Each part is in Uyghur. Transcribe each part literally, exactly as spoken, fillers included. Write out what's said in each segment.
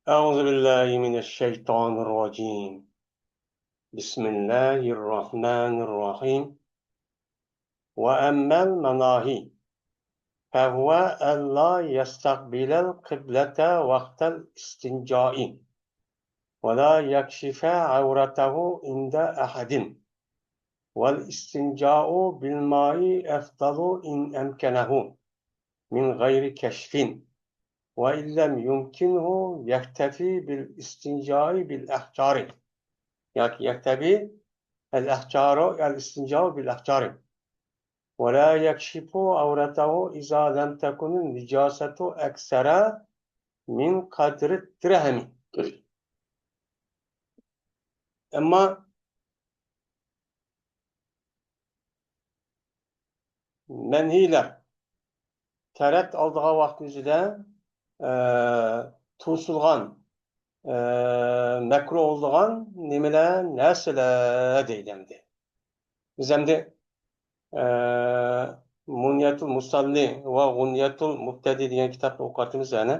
أعوذ بالله من الشيطان الرجيم. بسم الله الرحمن الرحيم. وأما المناهي فهو ألا يستقبل القبلة وقت الاستنجاء، ولا يكشف عورته عند أحد، والاستنجاء بالماء أفضل إن أمكنه من غير كشف، وإن لم يمكنه يكتفي بالاستنجاء بالأحجار. ياكى يكتفي الأحجار، الاستنجاء بالأحجار. ولا يكشف عورته إذا لم تكن النجاسة أكثر من قدر الدرهم. ئەمما مەنھىيلەر، تەرەت ئالىدىغان ۋاقىت ئۆزىدە، ئە، توسۇلغان، ئە، مەكرۇھ بولىدىغان نېمىلەر، نەرسىلەر دەيدۇ ئەمدى. بىز ئەمدى، ئە، مۇنيەتۇل مۇسەللى ۋە غۇنيەتۇل مۇبتەدى دېگەن كىتابنى ئوقۇۋاتىمىز يەنە.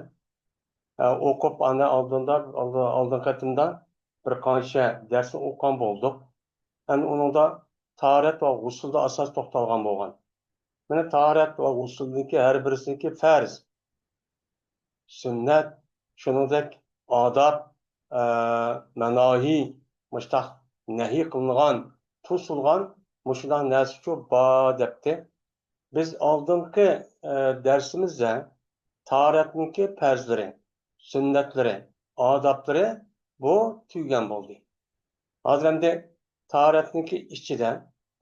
ئە، ئوقۇپ، ئانا ئالدىندا، ئالدىن-، ئالدىنقى قېتىمدا بىر قانچە دەرسنى ئوقۇغان بولدۇق. ئەمدى ئۇنىڭدا تاھارەت ۋە غۇسۇلدا ئاساس توختالغان بولغان. مانا تاھارەت ۋە غۇسۇلدىكى ھەر بىرسىنىڭكى پەرز، سۈننەت، شۇنىڭدەك ئاداب، ئە، مەناھى، مۇشتاق نەھى قىلىنغان، توسۇلغان مۇشۇنداق نەرسىچۇ بار دەپتى. بىز ئالدىنقى، ئە، دەرسىمىزدە تاھارەتنىڭكى پەرزلىرى، سۈننەتلىرى، ئادابلىرى بۇ تۈگىگەن بولدى. ھازىر ئەمدى تاھارەتنىڭكى ئىچىدە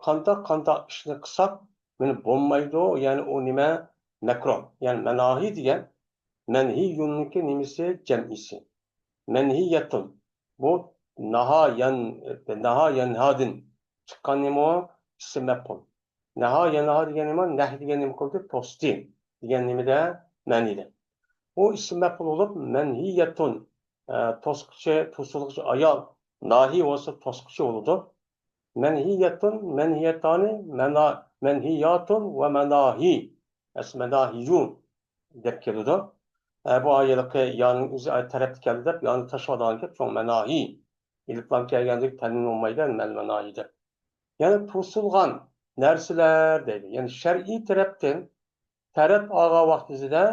قانداق، قانداق ئىشنى قىلساق، مانا بولمايدۇ، يەنى ئۇ نېمە؟ مەكرۇھ. يەنى مەناھى دېگەن مەنھىيۇننىڭكى نېمىسى؟ جەمئىسى. مەنھىيەتۇن. بۇ ناھا يەن-، ناھا يەنھادىن چىققان نېمە ئۇ؟ ئىسىم مەپئۇل. نەھا يەنھا دېگەن نېمە؟ نەھ دېگەن نېمە قىلدى؟ توستى دېگەن نېمىدە؟ مەنىدە. ئۇ ئىسىم مەپئۇل بولۇپ، مەنھىيەتۇن، ئە، توسقۇچى، توسۇلغۇچى ئايال، ناھى بولسا توسقۇچى بولىدۇ. مەنھىيەتۇن، مەنھىيەتانى، مەنا-، مەنھىياتۇن ۋە مەناھى. ئەسلى مەناھىيۇ دەپ كېلىدۇ. ئە، بۇ ھېلىقى يانىڭ ئۆزى تەرەپتە كەلدى دەپ، يانى تاشلىۋالغان گەپ، شۇڭا مەناھى. ئېلىپلام كەلگەندىكى تەنۋىن بولمايدۇ، مەنمەناھى دەپ. يەنى توسۇلغان نەرسىلەر دەيدۇ. يەنى شەرئىي تەرەپتىن تەرەت ئالغان ۋاقتىمىزدا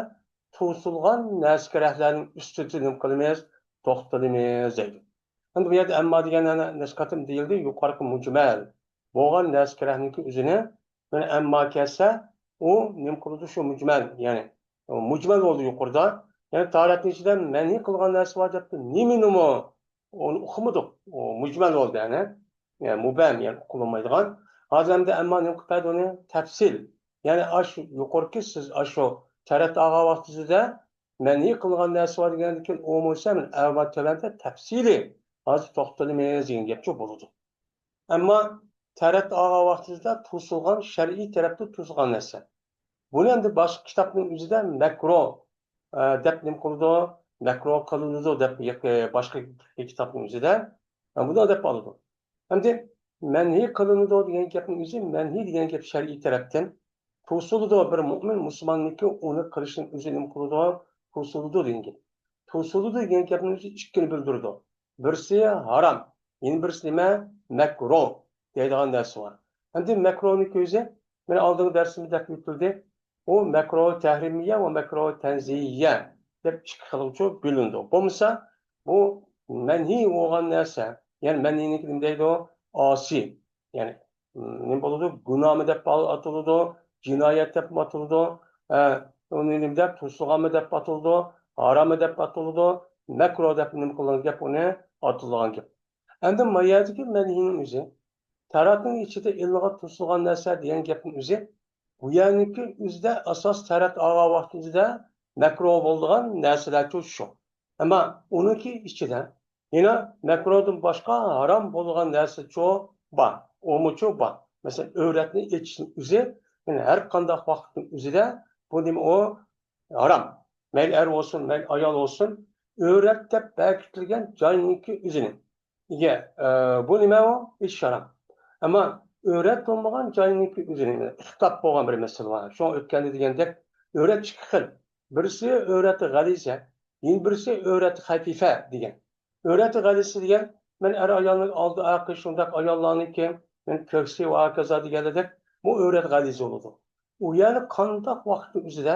توسۇلغان نەرسە-كېرەكلەرنىڭ ئۈستىدە نېمە قىلىمىز؟ توختىلىمىز دەيدۇ. ئەمدى بۇ يەردە ئەمما دېگەن نەچچە قېتىم دېيىلدى، يۇقىرىقى مۇجمەل بولغان نەرسە-كېرەكنىڭكى ئۆزىنى، مانا ئەمما كەلسە، ئۇ نېمە قىلىدۇ؟ شۇ مۇجمەل، يەنى مۇجمەل بولدى يۇقىرىدا. يەنى تاھارەتنىڭ ئىچىدە مەنھى قىلغان نەرسە بار دەپتۇ. نېمىنىمۇ؟ ئۇنى ئۇقمىدۇق. ئۇ مۇجمەل بولدى، يەنى. يەنى مۇبھەم، يەنى ئۇقۇلمايدىغان. ھازىر ئەمدى ئەمما نېمە قىلىپ بەردى ئۇنى؟ تەپسىل. يەنى ئاشۇ يۇقىرىقى سىز ئاشۇ تەرەت ئالغان ۋاقتىڭىزدا مەنھى قىلغان نەرسە بار دېگەندىن كېيىن ئۇ بولسا مەن ئەۋۋەل تۆۋەندە تەپسىلىي ھازىر توختىلىمىز دېگەن گەپچۇ بولىدۇ. ئەمما تەرەت ئالغان ۋاقتىمىزدا توسۇلغان، شەرئىي تەرەپتە توسۇلغان نەرسە. بۇنى ئەمدى باشقا كىتابنىڭ ئۆزىدە مەكرۇھ، ئە، دەپ نېمە قىلىدۇ؟ مەكرۇھ قىلىنىدۇ دەپ يەك-، باشقا كىتابنىڭ ئۆزىدە، ئە، بۇنى دەپ ئالىدۇ. ئەمدى مەنھى قىلىنىدۇ دېگەن گەپنىڭ ئۆزى، مەنھى دېگەن گەپ شەرئىي تەرەپتىن توسۇلىدۇ، بىر مۇئمىن مۇسۇلماننىڭكى ئۇنى قىلىشنىڭ ئۆزى نېمە قىلىدۇ؟ توسۇلىدۇ دېگەن گەپ. توسۇلىدۇ دېگەن گەپنىڭ ئۆزى ئىككىنى بىلدۈرىدۇ. بىرسى ھارام، يەنە بىرسى نېمە؟ مەكرۇھ دەيدىغان نەرسە بار. ئەمدى مەكرۇھنىڭكى ئۆزى، مانا ئالدىنقى دەرسىمىزدە ئۆتۈلدى. ئۇ مەكرۇھ تەھرىمىيە ۋە مەكرۇھ تەنزىھىيە دەپ ئىككى خىلغىچە بۆلۈنىدۇ. بولمىسا، بۇ مەنھىي بولغان نەرسە، يەنى مەنھىينىڭكى نېمە دەيدۇ؟ ئاسىي. يەنى، م، نېمە بولىدۇ؟ گۇناھمۇ دەپ ئاتىلىدۇ، جىنايەت دەپمۇ ئاتىلىدۇ، ئە، ئۇنى نېمە دەپ، توسۇلغانمۇ دەپ ئاتىلىدۇ، ھاراممۇ دەپ ئاتىلىدۇ، مەكرۇھ دەپ نېمە قىلغان گەپ، ئۇنى ئاتىلىدىغان گەپ. ئەمدى ما يەردىكى مەنھىينىڭ ئۆزى، تەرەتنىڭ ئىچىدە ئېلىنغان توسۇلغان نەرسە دېگەن گەپنىڭ ئۆزى، بۇ يەرنىڭكى ئۆزىدە ئاساس تەرەت ئالغان ۋاقتىمىزدا مەكرۇھ بولىدىغان نەرسىلەرچۇ شۇ. ئەمما ئۇنىڭكى ئىچىدە يەنە مەكرۇھدىن باشقا ھارام بولغان نەرسىچۇ بار، ئۇمۇچۇ بار. مەسىلەن، ئۆرەتنى ئېچىشنىڭ ئۆزى، يەنى ھەر قانداق ۋاقىتنىڭ ئۆزىدە بۇ نېمە ئۇ؟ ھارام. مەيلى ئەر بولسۇن، مەيلى ئايال بولسۇن، ئۆرەت دەپ بەكىتىلگەن جاينىڭكى ئۆزىنى. ئىگە، ئە، بۇ نېمە ئۇ؟ ئېچىش ھارام. ئەمما ئۆرەت بولمىغان جاينىڭكى ئۆزىنى، ئىختىلاپ بولغان بىر مەسىلە بار. شۇڭا ئۆتكەندە دېگەندەك، ئۆرەت ئىككى خىل. بىرسى ئۆرەت غەلىزە، يەنە بىرسى ئۆرەت خەپىفە دېگەن. ئۆرەت غەلىزى دېگەن، مەن ئەر ئايالنىڭ ئالدى ئارقى شۇنداق ئاياللارنىڭكى، مەن كۆكسى ۋە ھاكازا دېگەندەك، بۇ ئۆرەت غەلىزى بولىدۇ. ئۇ يەنى قانداق ۋاقىتنىڭ ئۆزىدە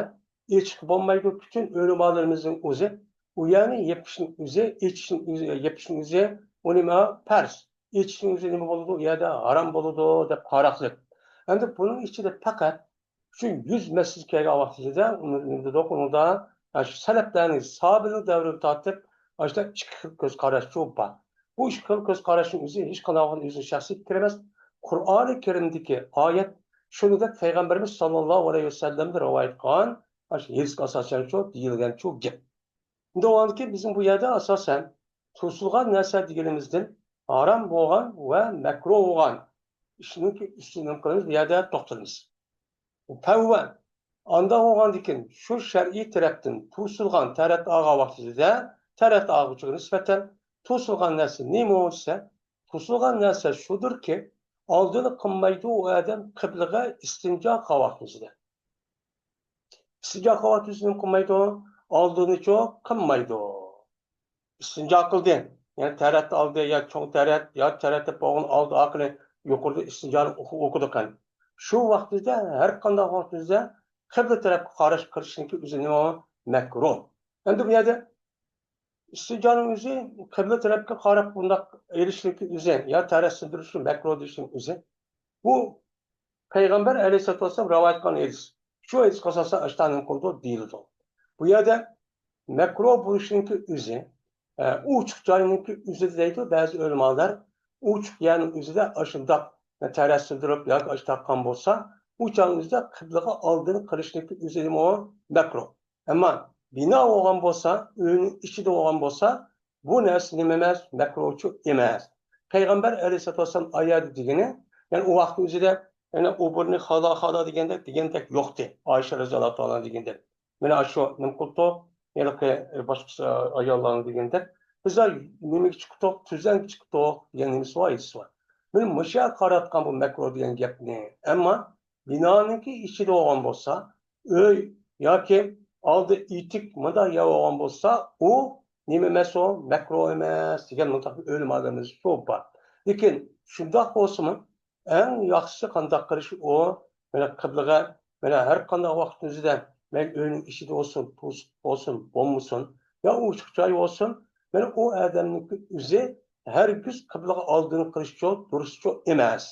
ئېچىشقا بولمايدۇ، پۈتۈن ئۆلىمالىرىمىزنىڭ ئۆزى، ئۇ يەنى يېپىشنىڭ ئۆزى، ئېچىشنىڭ ئۆزى، يېپىشنىڭ ئۆزى، ئۇ نېمە؟ پەرز. ئېچىشنىڭ ئۆزى نېمە بولىدۇ؟ ئۇ يەردە ھارام بولىدۇ دەپ قاراقلىق. ئەمدى بۇنىڭ ئىچىدە پەقەت شۇ يۈز مەسىلىسى كەلگەن ۋاقتىدا ئۇنى نېمە دېدۇق؟ ئۇنىڭدا، ھە، شۇ سەلەپلەرنىڭ ساھابىنىڭ دەۋرىدىن تارتىپ ئاشۇنداق ئىككى خىل كۆز قاراشچۇ بار. بۇ ئىككى خىل كۆز قاراشنىڭ ئۆزى ھېچقانداق ۋاقىت ئۆزىنىڭ شەخسىي پىكرى ئەمەس. قۇرئانى كەرىمدىكى ئايەت، شۇنىڭدەك پەيغەمبىرىمىز ساللاللاھۇ ئەلەيھى ۋەسەللەمدىن رىۋايەت قىلغان ئاشۇ ھەدىسكە ئاساسەنچۇ دېيىلگەنچۇ گەپ. ئەمدى ئۇنىڭدىن كېيىن بىزنىڭ بۇ يەردە ئاساسەن توسۇلغان نەرسە دېگىنىمىزدىن ھارام بولغان ۋە مەكرۇھ بولغان ئىشنىڭكى ئۈستىدىن نېمە قىلىمىز؟ بۇ يەردە توختىلىمىز. پەۋۋە. ئانداق بولغاندىكىن شۇ شەرئىي تەرەپتىن توسۇلغان، تەرەت ئالغان ۋاقتىدا، تەرەت ئالغۇچىغا نىسبەتەن توسۇلغان نەرسە نېمە دېسە، توسۇلغان نەرسە شۇدۇركى، ئالدىنى قىلمايدۇ ئۇ ئادەم قىبلىغا ئىستىنجا قىلغان ۋاقتىدا. ئىستىنجا قىلىۋاتىدۇ، نېمە قىلمايدۇ؟ ئالدىنىچۇ قىلمايدۇ. ئىستىنجا قىلدى. يەنى تەرەت ئالدى، يا چوڭ تەرەت، يا تەرەت دەپ بولغان ئالدى ئارقىنى يۇقىرىدا ئىستىنجانى ئوقۇ-، ئوقۇدۇق قېنى. شۇ ۋاقتىدا، ھەر قانداق ۋاقتىمىزدا قىبلە تەرەپكە قاراش قىلىشنىڭكى ئۆزى نېمە؟ مەكرۇھ. ئەمدى بۇ يەردە ئىستىنجانىڭ ئۆزى قىبلە تەرەپكە قاراپ بۇنداق ئېلىشنىڭكى ئۆزى، يا تەرەت سىندۇرۇشنى مەكرۇھ دېيىشنىڭ ئۆزى. بۇ پەيغەمبەر ئەلەيھىسسالاتۇ ۋەسسالام رىۋايەت قىلغان ھەدىس. شۇ ھەدىسكە ئاساسەن ئاشۇنداق نېمە قىلىدۇ دېيىلىدۇ. بۇ يەردە مەكرۇھ بولۇشنىڭكى ئۆزى، ئە، ئوچۇق جاينىڭكى ئۆزى دەيدۇ بەزى ئۆلىمالار. ئوچۇق يەرنىڭ ئۆزىدە ئاشۇنداق تەرەت سىندۇرۇپ ياكى ئاشۇنداق قىلغان بولسا، ئۇ چاغنىڭ ئۆزىدە قىبلىغا ئالدىنى قىلىشنىڭكى ئۆزى نېمە؟ مەكرۇھ. ئەمما بىنا بولغان بولسا، ئۆينىڭ ئىچىدە بولغان بولسا، بۇ نەرسە نېمە ئەمەس؟ مەكرۇھچۇ ئەمەس. پەيغەمبەر ئەلەيھىسسالاتۇ ۋەسسالام ئايەتتە دېگىنى، يەنى ئۇ ۋاقىتنىڭ ئۆزىدە، يەنى ئوبۇرنى خالا خالا دېگەندەك، دېگەندەك يوقتى. ئائىشە رەزىياللاھۇ تائالا دېگەندەك. مانا شۇ نېمە قىلدۇق؟ ھېلىقى باشقا ئاياللارنىڭ دېگەندەك. بىزلەر نېمىگە چىقتۇق؟ تۈزەنگە چىقتۇق دېگەن نېمىسى بار، ھەدىسى بار. مانا مۇشۇ قاراۋاتقان بۇ مەكرۇھ دېگەن گەپنى. ئەمما بىنانىڭكى ئىچىدە بولغان بولسا، ئۆي ياكى ئالدى ئېتىك مۇنداق يەر بولغان بولسا، ئۇ نېمە ئەمەس ئۇ؟ مەكرۇھ ئەمەس دېگەن مۇنداق ئۆلىمالىرىمىز كۆپ بار. لېكىن شۇنداق بولسىمۇ، ئەڭ ياخشىسى قانداق قىلىش ئۇ؟ مانا قىبلىغا، مانا ھەر قانداق ۋاقىتنىڭ ئۆزىدە، مەيلى ئۆينىڭ ئىچىدە بولسۇن، توسۇق بولسۇن، بولمىسۇن، يا ئوچۇق جاي بولسۇن، مانا ئۇ ئادەمنىڭكى ئۆزى ھەرگىز قىبلىغا ئالدىنى قىلىشچۇ، دۇرۇسچۇ ئەمەس.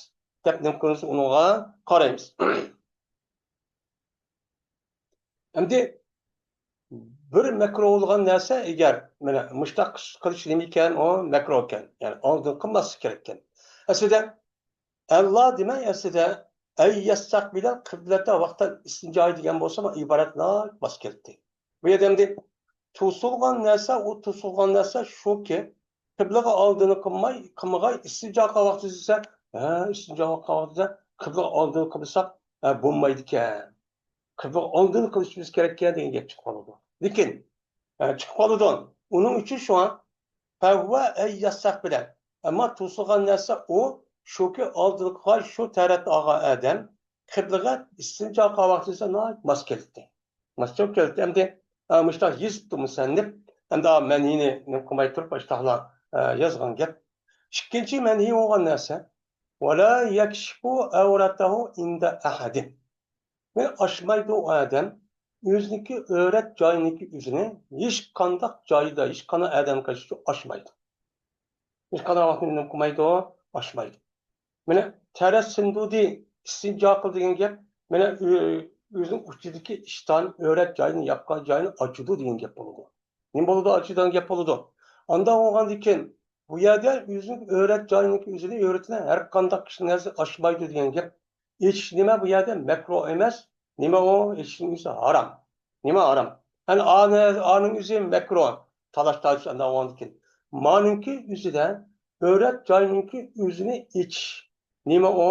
دەپ نېمە قىلىمىز، ئۇنىڭغا قارايمىز. ئەمدى بىر مەكرۇھ بولغان نەرسە، ئەگەر مانا مۇشتاق قىلىش نېمە ئىكەن، ئۇ مەكرۇھ ئىكەن. يەنى ئالدىن قىلماسلىق كېرەك ئىكەن. ئەسلىدە، ئەللا دېمەي، ئەسلىدە، ئەن يەستەقبىلەل قىبلەتە ۋاقتەن ئىستىنجاي دېگەن بولسا، ئىبارەت ناھايىتى ماس كېلەتتى. بۇ يەردە ئەمدى توسۇلغان نەرسە، ئۇ توسۇلغان نەرسە شۇكى، قىبلىغا ئالدىنى قىلماي، قىلمىغاي، ئىستىنجا قىلغان ۋاقتىدا دېسە، ھە، ئىستىنجا قىلغان ۋاقتىدا قىبلىغا ئالدىنى قىلمىساق، ھە، بولمايدىكەن. قىبلىغا ئالدىنى قىلىشىمىز كېرەككەن دېگەن گەپ چىقىپ قالىدۇ. لېكىن، ھە، چىقىپ قالىدۇ. ئۇنىڭ ئۈچۈن شۇڭا، فەھۇۋە ئەن يەستەقبىلە. ئەمما توسۇلغان نەرسە ئۇ، شۇكى ئالدىنى قىلغان شۇ تەرەت ئالغان ئادەم قىبلىغا ئىستىنجا قىلغان ۋاقتىدا ناھايىتى ماس كېلىدۇ. ماس كېلىپ كېلىدۇ. ئەمدى، ئە، مۇشۇنداق يېزىپتۇ مۇسەننىپ. ئەمدى، ئە، مەنھىينى نېمە قىلماي تۇرۇپ، ئاشۇنداقلا، ئە، يازغان گەپ. ئىككىنچى مەنھىي بولغان نەرسە، ۋەلا يەكشىفۇ ئەۋرەتەھۇ ئىندە ئەھەدىن. يەنى ئاچمايدۇ ئۇ ئادەم ئۆزىنىڭكى ئۆرەت جايىنىڭكى ئۆزىنى ھېچقانداق جايدا، ھېچقانداق ئادەمگە قارشى ئاچمايدۇ. ھېچقانداق ۋاقىتتا نېمە قىلمايدۇ؟ ئاچمايدۇ. مانا، تەرەت سىندۇردى، ئىستىنجا قىل دېگەن گەپ، مانا، ئۆ-، ئۆزىنىڭ ئۇچىدىكى ئىشتان، ئۆرەت جايىنى ياپقان جايىنى ئاچىدۇ دېگەن گەپ بولىدۇ. نېمە بولىدۇ؟ ئاچىدىغان گەپ بولىدۇ. ئانداق بولغاندىكىن، بۇ يەردە ئۆزىنىڭ ئۆرەت جايىنىڭكى ئۆزىنى، ئۆرىتىنى ھەر قانداق كىشىنىڭ نەزىرىدە ئاچمايدۇ دېگەن گەپ. ئېچىش نېمە بۇ يەردە؟ مەكرۇھ ئەمەس. نېمە ئۇ؟ ئېچىشنىڭ ئۆزى ھارام. نېمە ھارام؟ ئەنە ئانى-، ئانىڭ ئۆزى مەكرۇھ. تالاش-تارتىش ئانداق بولغاندىكىن. مانىڭكى ئۆزىدە ئۆرەت جاينىڭكى ئۆزىنى ئېچىش. نېمە ئۇ؟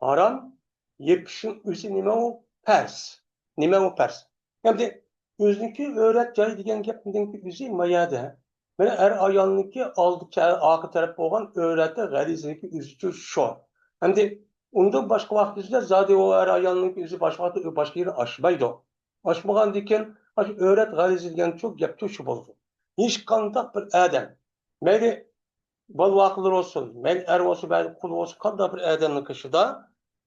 ھارام. يېپىشنىڭ ئۆزى نېمە ئۇ؟ پەرز. نېمە ئۇ پەرز؟ ئەمدى ئۆزىنىڭكى ئۆرەت جايى دېگەن گەپنىڭكى ئۆزى ما يەردە. مانا ئەر ئايالنىڭكى ئالدى چە-، ئارقا تەرەپ بولغان ئۆرەتى غەرىزىنىڭكى ئۆزىچۇ شۇ. ئەمدى ئۇندىن باشقا ۋاقىت ئۆزىدە زادى ئۇ ئەر ئايالنىڭكى ئۆزى باشقا ۋاقىتتا باشقا يەرنى ئاچمايدۇ. ئاشمىغاندىكىن، ئاشۇ ئۆرەت غەرىزى دېگەن شۇ گەپچۇ شۇ بولىدۇ. ھېچقانداق بىر ئادەم، مەيلى بالىۋاقلىرى بولسۇن، مەيلى ئەر بولسۇن، مەيلى قۇل بولسۇن، قانداق بىر ئادەمنىڭ قېشىدا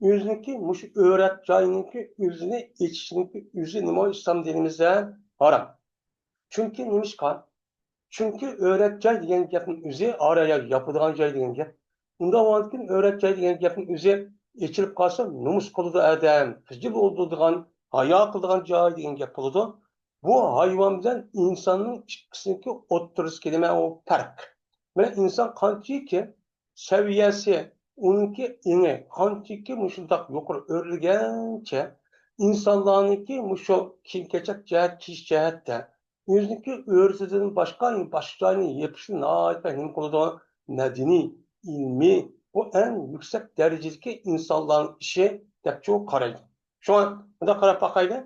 ئۆزىنىڭكى مۇشۇ ئۆرەت جاينىڭكى ئۆزىنى ئېچىشنىڭكى ئۆزى نېمە ئىسلام دىنىمىزدە ھارام. چۈنكى نېمىشقا؟ چۈنكى ئۆرەت جاي دېگەن گەپنىڭ ئۆزى ئارا ياپىدىغان جاي دېگەن گەپ. ئۇنداق بولغاندىكىن ئۆرەت جاي دېگەن گەپنىڭ ئۆزى ئېچىلىپ قالسا نومۇس قىلىدۇ ئادەم، خىجىل بولىدىغان، ھايا قىلىدىغان جاي دېگەن گەپ بولىدۇ. بۇ ھايۋان بىلەن ئىنساننىڭ ئىككىسىنىڭكى ئوتتۇرىسىدىكى نېمە ئۇ پەرق. مانا ئىنسان قانچىكى سەۋىيەسى، ئۇنىڭكى ئېڭى قانچىكى مۇشۇنداق يۇقىرى ئۆرلىگەنچە، ئىنسانلارنىڭكى مۇشۇ كىيىم-كېچەك جەھەت، كىيىش جەھەتتە، ئۆزىنىڭكى ئۆرىسىدىن باشقا، باشقا جاينى يېپىشنى ناھايىتى نېمە قىلىدۇ؟ مەدەنىي، ئىلمىي، بۇ ئەڭ يۈكسەك دەرىجىدىكى ئىنسانلارنىڭ ئىشى دەپچۇ قارايدۇ. شۇڭا مۇنداق قاراپ باقايلى.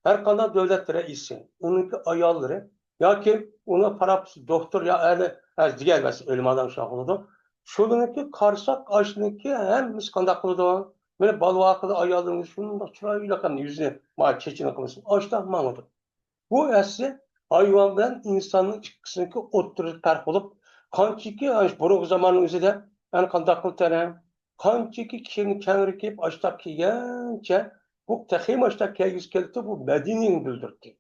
ھەر قانداق دۆلەت رەئىسى، ئۇنىڭكى ئاياللىرى ياكى ئۇنى پاراپسى دوختۇر يا ئەلى، ھە، دېگەن ئەمەس، ئۆلىمالار شۇنداق بولىدۇ. شۇلىرىنىڭكى قارىساق، ئاشۇنىڭكى ھەممىسى قانداق قىلىدۇ؟ مانا بالىۋاقىدا ئاياللىرىمىز شۇنداق چىرايلىق ھەم يۈزىنى، ما، چېچىنى قىلمىسۇن، ئاشۇنداق ماڭىدۇ. بۇ ئەسلى ھايۋان بىلەن ئىنساننىڭ ئىككىسىنىڭكى ئوتتۇرىدا پەرق بولۇپ، قانچىكى ئاشۇ بۇرۇنقى زاماننىڭ ئۆزىدە ئەنە قانداق قىلىپ تەنە، قانچىكى كىيىمنى كەڭرى كىيىپ، ئاشتاق كىيگەنچە، بۇ تېخىمۇ ئاشتاق كىيگۈسى كېلىپتۇ، بۇ مەدەنىيلىكنى بىلدۈرتتى.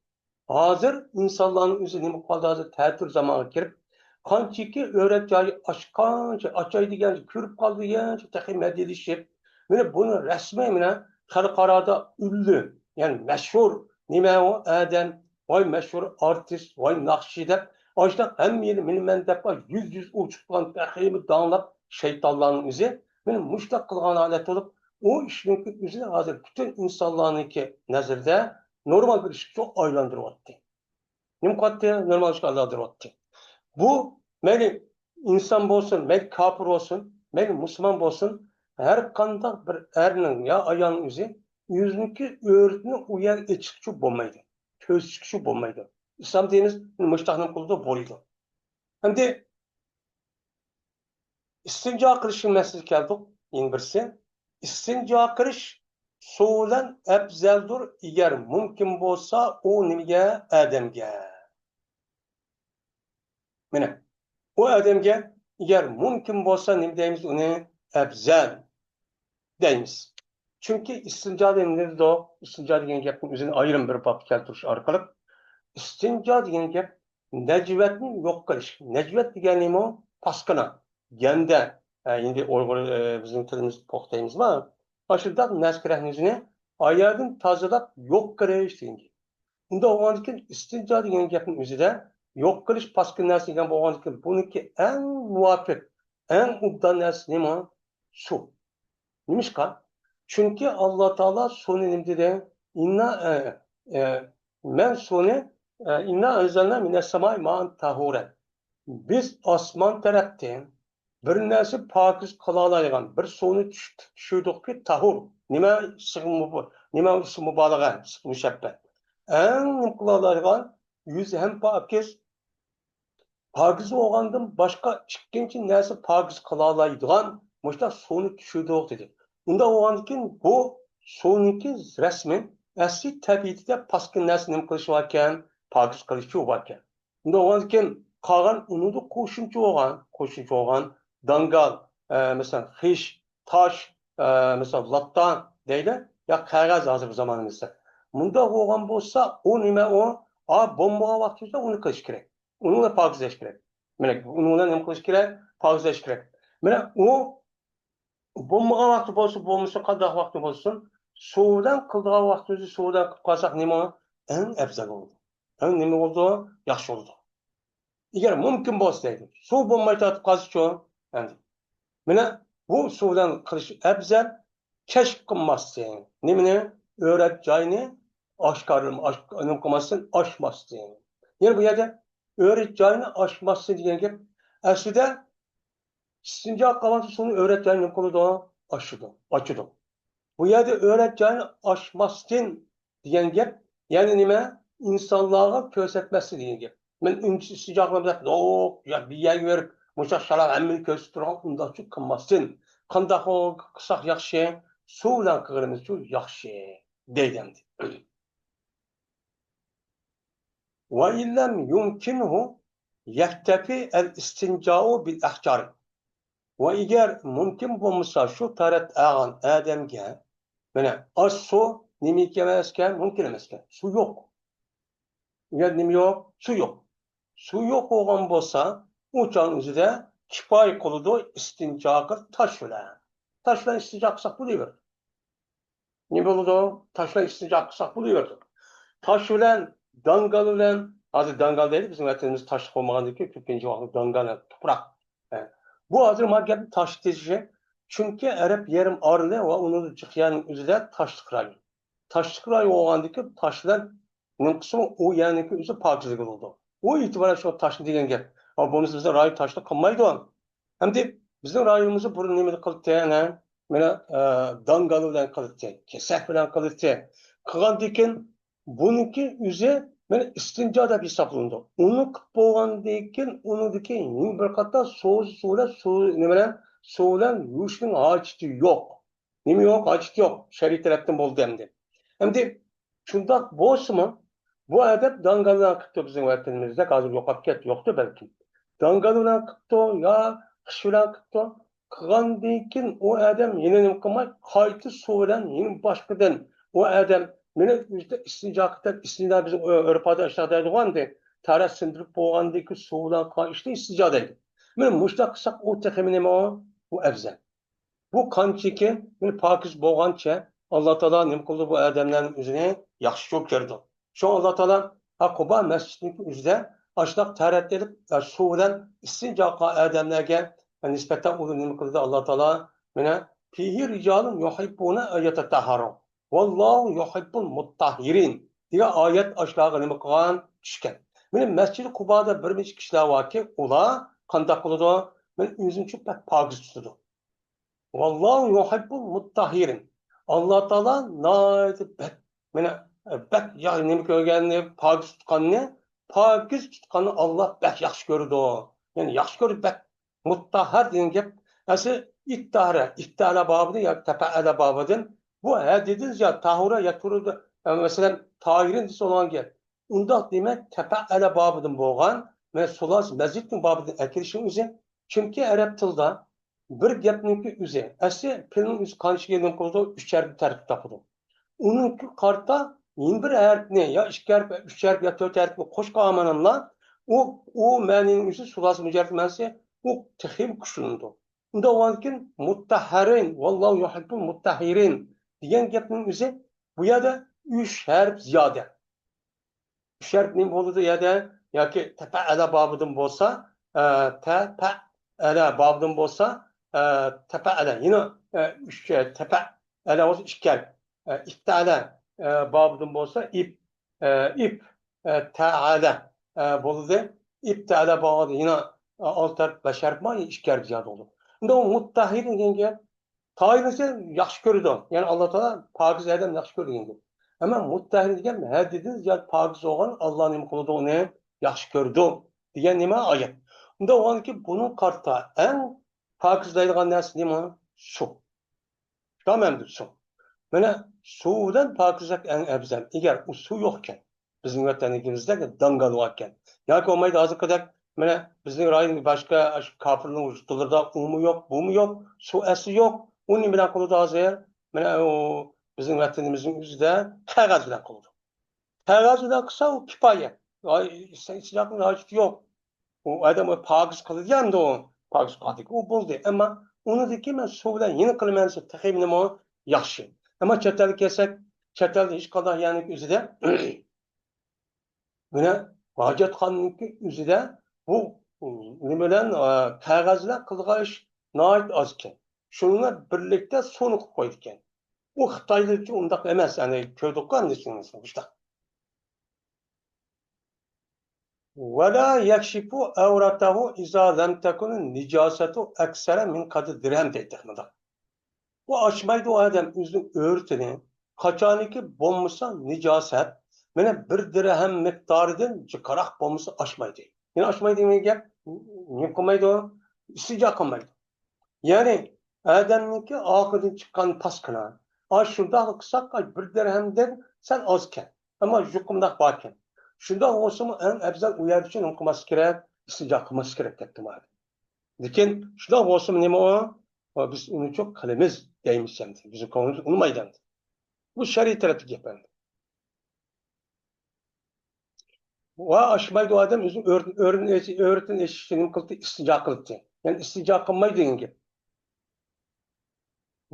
ھازىر ئىنسانلارنىڭ ئۆزى نېمە قىلىپ قالدى؟ ھازىر تەتۈر زامانغا كىرىپ، قانچىكى ئۆرەت جايى ئاچقانچە، ئاچاي دېگەنچە، كۆرۈپ قال دېگەنچە تېخى مەدەنىيلىشىپ، مانا بۇنى رەسمىي مانا خەلقئارادا ئۈللە، يەنى مەشھۇر نېمە ئۇ ئادەم، ۋاي مەشھۇر ئارتىس، ۋاي ناخشىچى دەپ، ئاشۇنداق ھەممە يىلى مانا مەن دەپ يۈز يۈز ئۇ چىققان تېخىمۇ داڭلىق شەيتانلارنىڭ ئۆزى مانا مۇشۇنداق قىلغان ھالەت بولۇپ، ئۇ ئىشنىڭكى ئۆزى ھازىر پۈتۈن ئىنسانلارنىڭكى نەزىرىدە نورمال بىر ئىشقا ئايلاندۇرۇۋەتتى. نېمە قىلاتتى؟ نورمال ئىشقا ئايلاندۇرۇۋەتتى. بۇ مەيلى ئىنسان بولسۇن، مەيلى كاپىر بولسۇن، مەيلى مۇسۇلمان بولسۇن، ھەر قانداق بىر ئەرنىڭ يا ئايالنىڭ ئۆزى ئۆزىنىڭكى ئۆرىتىنى ئۇ يەرگە ئېچىشقىچە بولمايدۇ، كۆرسىتىشكىچە بولمايدۇ. ئىسلام دىنىمىز مۇشۇنداق نېمە قىلىدۇ؟ بولىدۇ. ئەمدى ئىستىنجا قىلىشنىڭ مەسىلىسىگە كەلدۇق. يەنە بىرسى، ئىستىنجا قىلىش سۇ بىلەن ئەپزەلدۇر، ئەگەر مۇمكىن بولسا، ئۇ نېمىگە؟ ئادەمگە. مانا، ئۇ ئادەمگە ئەگەر مۇمكىن بولسا، نېمە دەيمىز ئۇنى؟ ئەپزەل دەيمىز. چۈنكى ئىستىنجا دېگەن نېمە دېدۇق؟ ئىستىنجا دېگەن گەپنى ئۆزىنى ئايرىم بىر بابتا كەلتۈرۈش ئارقىلىق، ئىستىنجا دېگەن گەپ نەجۋەتنى يوق قىلىش. نەجۋەت دېگەن نېمە؟ پاسكىنا، گەندە. ئە، ئەمدى ئۇيغۇر، ئە، بىزنىڭ تىلىمىزدا پوختا دەيمىزما؟ ئاشۇنداق نەرسە كېرەكنى ئۆزىنى ئاياردىن تازىلاپ يوق قىلىش دېگەن گەپ. ئۇنداق بولغاندىكىن ئىستىنجا دېگەن گەپنىڭ ئۆزىدە يوق قىلىش پاسكىنا نەرسە دېگەن بولغاندىكىن بۇنىڭكى ئەڭ مۇۋاپىق، ئەڭ ئوبدان نەرسە نېمە؟ سۇ. نېمىشقا؟ چۈنكى ئاللا تائالا سۇنى نېمە دېدى؟ ئىننا، ئە، ئە، مەن سۇنى، ئە، ئىننا ئەنزەلنا مىنەس سامائى مائەن تاھۇرەن. بىز ئاسمان تەرەپتىن بىر نەرسە پاكىز قىلالايدىغان بىر سۇنى چۈش-، چۈشۈردۇقكى تاھۇر. نېمە سىغ مۇب-، نېمە ئىسمى مۇبالىغە، سىغ مۇشەببەت. ئەڭ نېمە قىلالايدىغان، يۈزى ھەم پاكىز، پاكىز بولغاندىن باشقا ئىككىنچى نەرسە پاكىز قىلالايدىغان مۇشۇنداق سۇنى چۈشۈردۇق دېدى. ئۇنداق بولغاندىكىن بۇ سۇنىڭكى رەسمى ئەسلى تەبىئىتىدە پاسكىنا نەرسە نېمە قىلىشى باركەن؟ پاكىز قىلىشى باركەن. ئۇنداق بولغاندىكىن قالغان ئۇنىڭدا قوشۇمچە بولغان، قوشۇمچە بولغان داڭگال، ئە، مەسىلەن، خىش، تاش، ئە، مەسىلەن، لاتا دەيلى، يا قەغەز ھازىرقى زامانىمىزدا. مۇنداق بولغان بولسا، ئۇ نېمە ئۇ؟ ئا، بولمىغان ۋاقتىمىزدا ئۇنى قىلىش كېرەك. ئۇنى پاكىزلاش كېرەك. مانا، ئۇنى نېمە قىلىش كېرەك؟ پاكىزلاش كېرەك. مانا، ئۇ بولمىغان ۋاقتى بولسا، بولمىسا، قانداق ۋاقتى بولسۇن، سۇ بىلەن قىلىدىغان ۋاقتىمىزدا سۇ بىلەن قىلىپ قالساق نېمە؟ ئەڭ ئەۋزەل بولىدۇ. ئەڭ نېمە بولىدۇ؟ ياخشى بولىدۇ. ئەگەر مۇمكىن بولسا دەيدۇ. سۇ بولماي تارتىپ قالسىچۇ؟ ئەمدى. مانا بۇ سۇ بىلەن قىلىش ئەۋزەل، كەشىپ قىلماستىن. نېمىنى؟ ئۆرەت جاينى ئاشكارىلىما-، ئاش-، نېمە قىلماستىن، ئاچماستىن. يەنە بۇ يەردە ئۆرەت جاينى ئاچماستىن دېگەن گەپ. ئەسلىدە ئىستىنجا قىلغان سۇنى ئۆرەت جاينى نېمە قىلىدۇ؟ ئاچىدۇ، ئاچىدۇ. بۇ يەردە ئۆرەت جاينى ئاچماستىن دېگەن گەپ، يەنى نېمە؟ ئىنسانلارغا كۆرسەتمەستىن دېگەن گەپ. مەن ئۈنچە ئىستىنجا قىلىمەن دەپ، يوق، يا بىر يەرگە بېرىپ، مۇشۇنداق شالاڭ ھەممىنى كۆرسىتىپ تۇرغان ئۇنداقچۇ قىلماستىن. قانداق قىلساق ياخشى؟ سۇ بىلەن قىلغىنىمىزچۇ ياخشى، دەيدۇ ئەمدى. وإن لم يمكنه يكتفي الاستنجاء بالأحجار. ۋە ئەگەر مۇمكىن بولمىسا، شۇ تەرەت ئالغان ئادەمگە، مانا، ئاز سۇ نېمە ئىكەن ئەمەسكەن، مۇمكىن ئەمەسكەن. سۇ يوق. ئۇ يەردە نېمە يوق؟ سۇ يوق. سۇ يوق بولغان بولسا، ئۇ چاغنىڭ ئۆزىدە كىپايە قىلىدۇ ئىستىنجا قىلىپ تاش بىلەن. تاش بىلەن ئىستىنجا قىلساق بولۇۋېرىدۇ. نېمە بولىدۇ؟ تاش بىلەن ئىستىنجا قىلساق بولۇۋېرىدۇ. تاش بىلەن، داڭگال بىلەن، ھازىر داڭگال دەيلى، بىزنىڭ ۋەتىنىمىز تاشلىق بولمىغاندىن كېيىن كۆپىنچە ۋاقىت داڭگال، تۇپراق. ھە. بۇ ھازىر ما گەپنى تاشلىتىش، چۈنكى ئەرەب يېرىم ئارىلى ۋە ئۇنىڭ جىق يەرنىڭ ئۆزىدە تاشلىق رايون. تاشلىق رايون بولغاندىن كېيىن تاش بىلەن نېمە قىلسىمۇ ئۇ يەرنىڭكى ئۆزى پاكىزلىك بولىدۇ. ئۇ ئېتىبارەن شۇ تاشنى دېگەن گەپ. ئا، بولمىسا بىزنىڭ رايون تاشلىق قىلمايدۇ. ئەمدى بىزنىڭ رايونىمىزدا بۇرۇن نېمىنى قىلدى؟ ئەنە، مانا، ئە، داڭگال بىلەن قىلدى، كېسەك بىلەن قىلدى. قىلغاندىن كېيىن بۇنىڭكى ئۆزى، مانا، ئىستىنجا دەپ ھېسابلىنىدۇ. ئۇنى قىلىپ بولغاندىن كېيىن ئۇنىڭدىكى يەنە بىر قاتار سۇ، سۇ بىلەن، سۇ، نېمە بىلەن، سۇ بىلەن يۇيۇشنىڭ ھاجىتى يوق. نېمە يوق؟ ھاجىتى يوق. شەرئىي تەرەپتىن بولدى ئەمدى. ئەمدى شۇنداق بولسىمۇ، بۇ ئادەم داڭگال بىلەن قىپتۇ بىزنىڭ ۋەتىنىمىزدە، ھازىر يوقاپ كەتتى، يوقتۇ بەلكىم. داڭگال بىلەن قىپتۇ يا قىش بىلەن قىپتۇ. قىلغاندىن كېيىن ئۇ ئادەم يەنە نېمە قىلماي، قايتا سۇ بىلەن يەنە باشقىدىن ئۇ ئادەم مېنى ئۆزىدە ئىستىنجا قىلىپ، ئىستىنجا بىزنىڭ ئۆ-، ئۆرپ-ئادەت ئاشۇنداق دەيدىغۇ ئەمدى. تەرەت سىندۇرۇپ بولغاندىن كېيىن سۇ بىلەن قىلغان ئىشنى ئىستىنجا دەيدۇ. مانا مۇشۇنداق قىلساق ئۇ تېخىمۇ نېمە ئۇ؟ ئۇ ئەۋزەل. بۇ قانچىكى، مانا، پاكىز بولغانچە ئاللا تائالا نېمە قىلىدۇ؟ بۇ ئادەملەرنىڭ ئۆزىنى ياخشى كۆرىدۇ. شۇڭا ئاللا تائالا ھە قۇبا مەسچىتىنىڭكى ئۆزىدە ئاشۇنداق تەرەت ئېلىپ، سۇ بىلەن ئىستىنجا قىلغان ئادەملەرگە نىسبەتەن ئۇلار نېمە قىلدى؟ ئاللا تائالا مانا، فيه رجال يحبون أن يتطهروا والله يحب المطهرين دېگەن ئايەت ئاشۇلارغا نېمە قىلغان؟ چۈشكەن. مانا مەسچىدى قۇبادا بىر نەچچە كىشىلەر باركى، ئۇلار قانداق قىلىدۇ؟ مانا ئۆزىنى شۇ بەك پاكىز تۇتىدۇ. والله يحب المطهرين. ئاللا تائالا ناھايىتى بەك، مانا، بەك يا-، نېمە كۆرگەننى، پاكىز تۇتقاننى، پاكىز تۇتقاننى ئاللا بەك ياخشى كۆرىدۇ. يەنى ياخشى كۆرىدۇ بەك. مۇتتاھەر دېگەن گەپ ئەسلى ئىتتاھرە، ئىتتەئەلە بابىدىن ياكى تەپەئەلە بابىدىن. بۇ ھەددىدىن زىيادە تاھۇرە يەتۇرۇ، مەسىلەن، تاھىرىن دېسە بولغان گەپ. ئۇنداق دېمەك، تەپەئەلە بابىدىن بولغان، مەن سۇلاس مەزىدنىڭ بابىدىن ئەكېلىشنىڭ ئۆزى. چۈنكى ئەرەب تىلدا بىر گەپنىڭكى ئۆزى، ئەسلى پېئىلنىڭ ئۆزى قانچە يېرىم قىلىدۇ؟ ئۈچ ھەرپتىن تەركىب تاپىدۇ. ئۇنىڭكى قارىتا يەنە بىر ھەرپنى يا ئىككى ھەرپ، ئۈچ ھەرپ يا تۆت ھەرپنى قوشقان ئامانلا ئۇ، ئۇ مەنىنىڭ ئۆزى سۇلاس مۇجەررەت مەنىسى ئۇ تېخىمۇ كۈچلىنىدۇ. ئۇنداق بولغاندىكىن مۇتتەھھەرىن، ۋاللاھۇ يۇھىببۇل مۇتتەھھىرىن دېگەن گەپنىڭ ئۆزى بۇ يەردە ئۈچ ھەرپ زىيادە. ئۈچ ھەرپ نېمە بولىدۇ يەردە؟ ياكى تەپەئەلە بابىدىن بولسا، ئە، تەپەئەلە بابىدىن بولسا، ئە، تەپەئەلە. يەنە، ئە، ئۈچ، ئە، تەپەئەلە بولسا ئىككى ھەرپ. ئە، ئىپتەئەلە، ئە، بابىدىن بولسا ئىپ، ئە، ئىپ، ئە، تەئەلە، ئە، بولدى. ئىپتەئەلە بابىدىن يەنە، ئە، ئالتە ھەرپ، بەش ھەرپ بار، ئىككى ھەرپ زىيادە بولىدۇ. ئۇنداق مۇتتەھھىر دېگەن گەپ تاھىرنى ياخشى كۆرىدۇ. يەنى ئاللا تائالا پاكىز ئادەم ياخشى كۆرىدۇ دېگەن گەپ. ئەمما مۇتتەھھىر دېگەن ھەددىدىن زىيادە پاكىز بولغان ئاللا نېمە قىلىدۇ؟ ئۇنى ياخشى كۆرىدۇ دېگەن نېمە؟ ئايەت. ئۇنداق بولغاندىكىن بۇنىڭ قارىتا ئەڭ پاكىزلايدىغان نەرسە نېمە؟ سۇ. شۇنداقمۇ ئەمدى سۇ؟ مانا سۇ بىلەن پاكىزلىق ئەڭ ئەۋزەل. ئەگەر ئۇ سۇ يوق ئىكەن، بىزنىڭ ۋەتەنلىكىمىزدە داڭگال بار ئىكەن. ياكى بولمايدۇ ھازىرقىدەك، مانا بىزنىڭ رايون باشقا ئاشۇ كاپىرنىڭ يۇرتلىرىدا ئۇمۇ يوق، بۇمۇ يوق، سۇ ئەسلى يوق. ئۇ نېمە بىلەن قىلىدۇ ھازىر؟ مانا ئۇ بىزنىڭ ۋەتىنىمىزنىڭ ئۆزىدە قەغەز بىلەن قىلىدۇ. قەغەز بىلەن قىلسا ئۇ كۇپايە. ئاي، سەن ئىچىدىكىنىڭ ھاجىتى يوق. ئۇ ئادەم ئۇ پاكىز قىلىدىكەن ئۇ. پاكىز قىلدىكى ئۇ بولدى. ئەمما ئۇنىدىكى مەن سۇ بىلەن يەنە قىلىمەن دېسە تېخى نېمە ياخشى. ئەمما چەت ئەلگە كەلسەك، چەت ئەلدە ھېچقانداق يەرنىڭ ئۆزىدە مانا ھاجەتخانىنىڭكى ئۆزىدە بۇ نېمە بىلەن، ئە، قەغەز بىلەن قىلىدىغان ئىش ناھايىتى ئاز ئىكەن. شۇنىڭ بىلەن بىرلىكتە سۇنى قىلىپ قويىدىكەن. ئۇ خىتايدىكى ئۇنداق ئەمەس، يەنى كۆردۇققۇ ئەمدى شۇنداق. ولا يكشف عورته إذا لم تكن النجاسة أكثر من قدر درهم دەيدۇ مۇنداق. ئۇ ئاچمايدۇ ئۇ ئادەم ئۆزىنىڭ ئۆرتىنى، قاچانكى بولمىسا نىجاسەت، مانا بىر دىرھەم مىقدارىدىن جىقراق بولمىسا ئاچمايدۇ. يەنە ئاچمايدۇ دېگەن گەپ، نېمە قىلمايدۇ؟ ئىستىنجا قىلمايدۇ. يەنى ئادەمنىڭكى ئاخىرىدىن چىققان پاسكىنا. ئاي شۇنداق قىلساق، ئاي بىر دىرھەمدىن سەل ئازكەن. ئەمما يۇقۇمداق باركەن. شۇنداق بولسىمۇ، ئەڭ ئەۋزەل ئۇ يەردىچۇ نېمە قىلماسلىق كېرەك؟ ئىستىنجا قىلماسلىق كېرەك دەپتۇ مانا. لېكىن شۇنداق بولسىمۇ نېمە ئۇ؟ ئۇ بىز ئۇنىچۇ قىلىمىز دەيمىز ئەمدى. بىزنىڭ كۆڭلىمىز ئۇنىمايدۇ ئەمدى. بۇ شەرئىي تەرەپتىكى گەپ ئەمدى. ۋە ئاشمايدۇ ئادەم ئۆزىنىڭ ئۆرىتىنى ئېچىشتىن نېمە قىلدى؟ ئىستىنجا قىلدى. يەنى ئىستىنجا قىلمايدۇ دېگەن گەپ.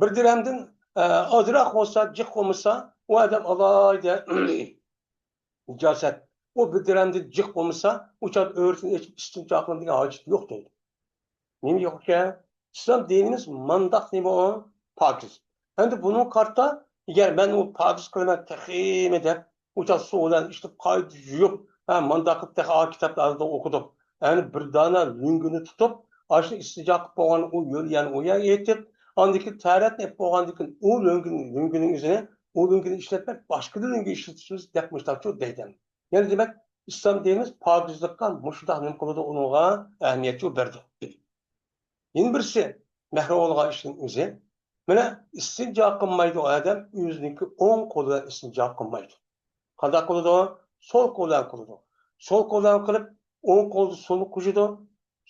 بىر دىرھەمدىن ئازراق بولسا، جىق بولمىسا، ئۇ ئادەم ئالاھىدە نىجاسەت. ئۇ بىر دىرھەمدىن جىق بولمىسا، ئۇ چاغدا ئۆرىسىنى ئېچىپ ئىستىنجا قىلىدىغان ھاجىتى يوق دەيدۇ. نېمە يوق ئىكەن؟ ئىسلام دىنىمىز مانداق نېمە ئۇ؟ پاكىز. ئەمدى بۇنىڭغا قارىتا، ئەگەر مەن ئۇ پاكىز قىلىمەن تېخىمۇ دەپ، ئۇ چاغ سۇ بىلەن ئىشلىپ، قايتا يۇيۇپ، ھە، مانداق قىلىپ تېخى ئا كىتابلاردا ئوقۇدۇق. يەنى بىر دانە لۆڭگىنى تۇتۇپ، ئاشۇ ئىستىنجا قىلىپ بولغان ئۇ يۆل يەنى ئۇ يەرگە ئېتىپ، ئاندىن كېيىن تەھارەتنى ئېلىپ بولغاندىن كېيىن ئۇ لۆڭگىنى، لۆڭگىنىڭ ئىزىنى، ئۇ لۆڭگىنى ئىشلەتمەي، باشقا لۆڭگە ئىشلىتىشىمىز دەپ مۇشتاقچۇ دەيدۇ. يەنى دېمەك، ئىسلام دىنىمىز پاكىزلىققا مۇشۇنداق نېمە قىلىدۇ، ئۇنىڭغا ئەھمىيەت بەردى. يەنە بىرسى، مەھرۇم بولغان ئىشنىڭ ئۆزى. مانا ئىستىنجا قىلمايدۇ ئادەم، ئۆزىنىڭكى ئوڭ قولى بىلەن ئىستىنجا قىلمايدۇ. قانداق قىلىدۇ؟ سول قولى بىلەن قىلىدۇ. سول قولى بىلەن قىلىپ، ئوڭ قولىدا سۇنى قۇيىدۇ.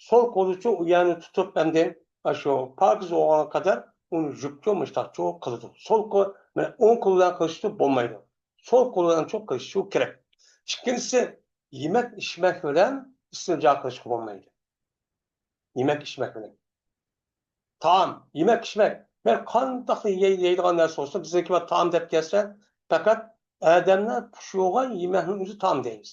سول قولىچۇ ئۇ يەرنى تۇتۇپ، ئەمدى شۇ پاكىز بولغانغا قەدەر ئۇنى يۇيۇپچۇ، مۇشتاقچۇ قىلىدۇ. سول قول، مانا ئوڭ قول بىلەن قىلىشچۇ بولمايدۇ. سول قول بىلەنچۇ قىلىشچۇ كېرەك. ئىككىنچىسى، يېمەك ئىچمەك بىلەن ئىستىنجا قىلىشقا بولمايدۇ. يېمەك ئىچمەك بىلەن. تائام، يېمەك ئىچمەك. مەن قانداقلا يەي-، يەيدىغان نەرسە بولسۇن، بىزنىڭكى بار تائام دەپ كەلسە، پەقەت ئادەملەر پىشۇرغان يېمەكنىڭ ئۆزى تائام دەيمىز.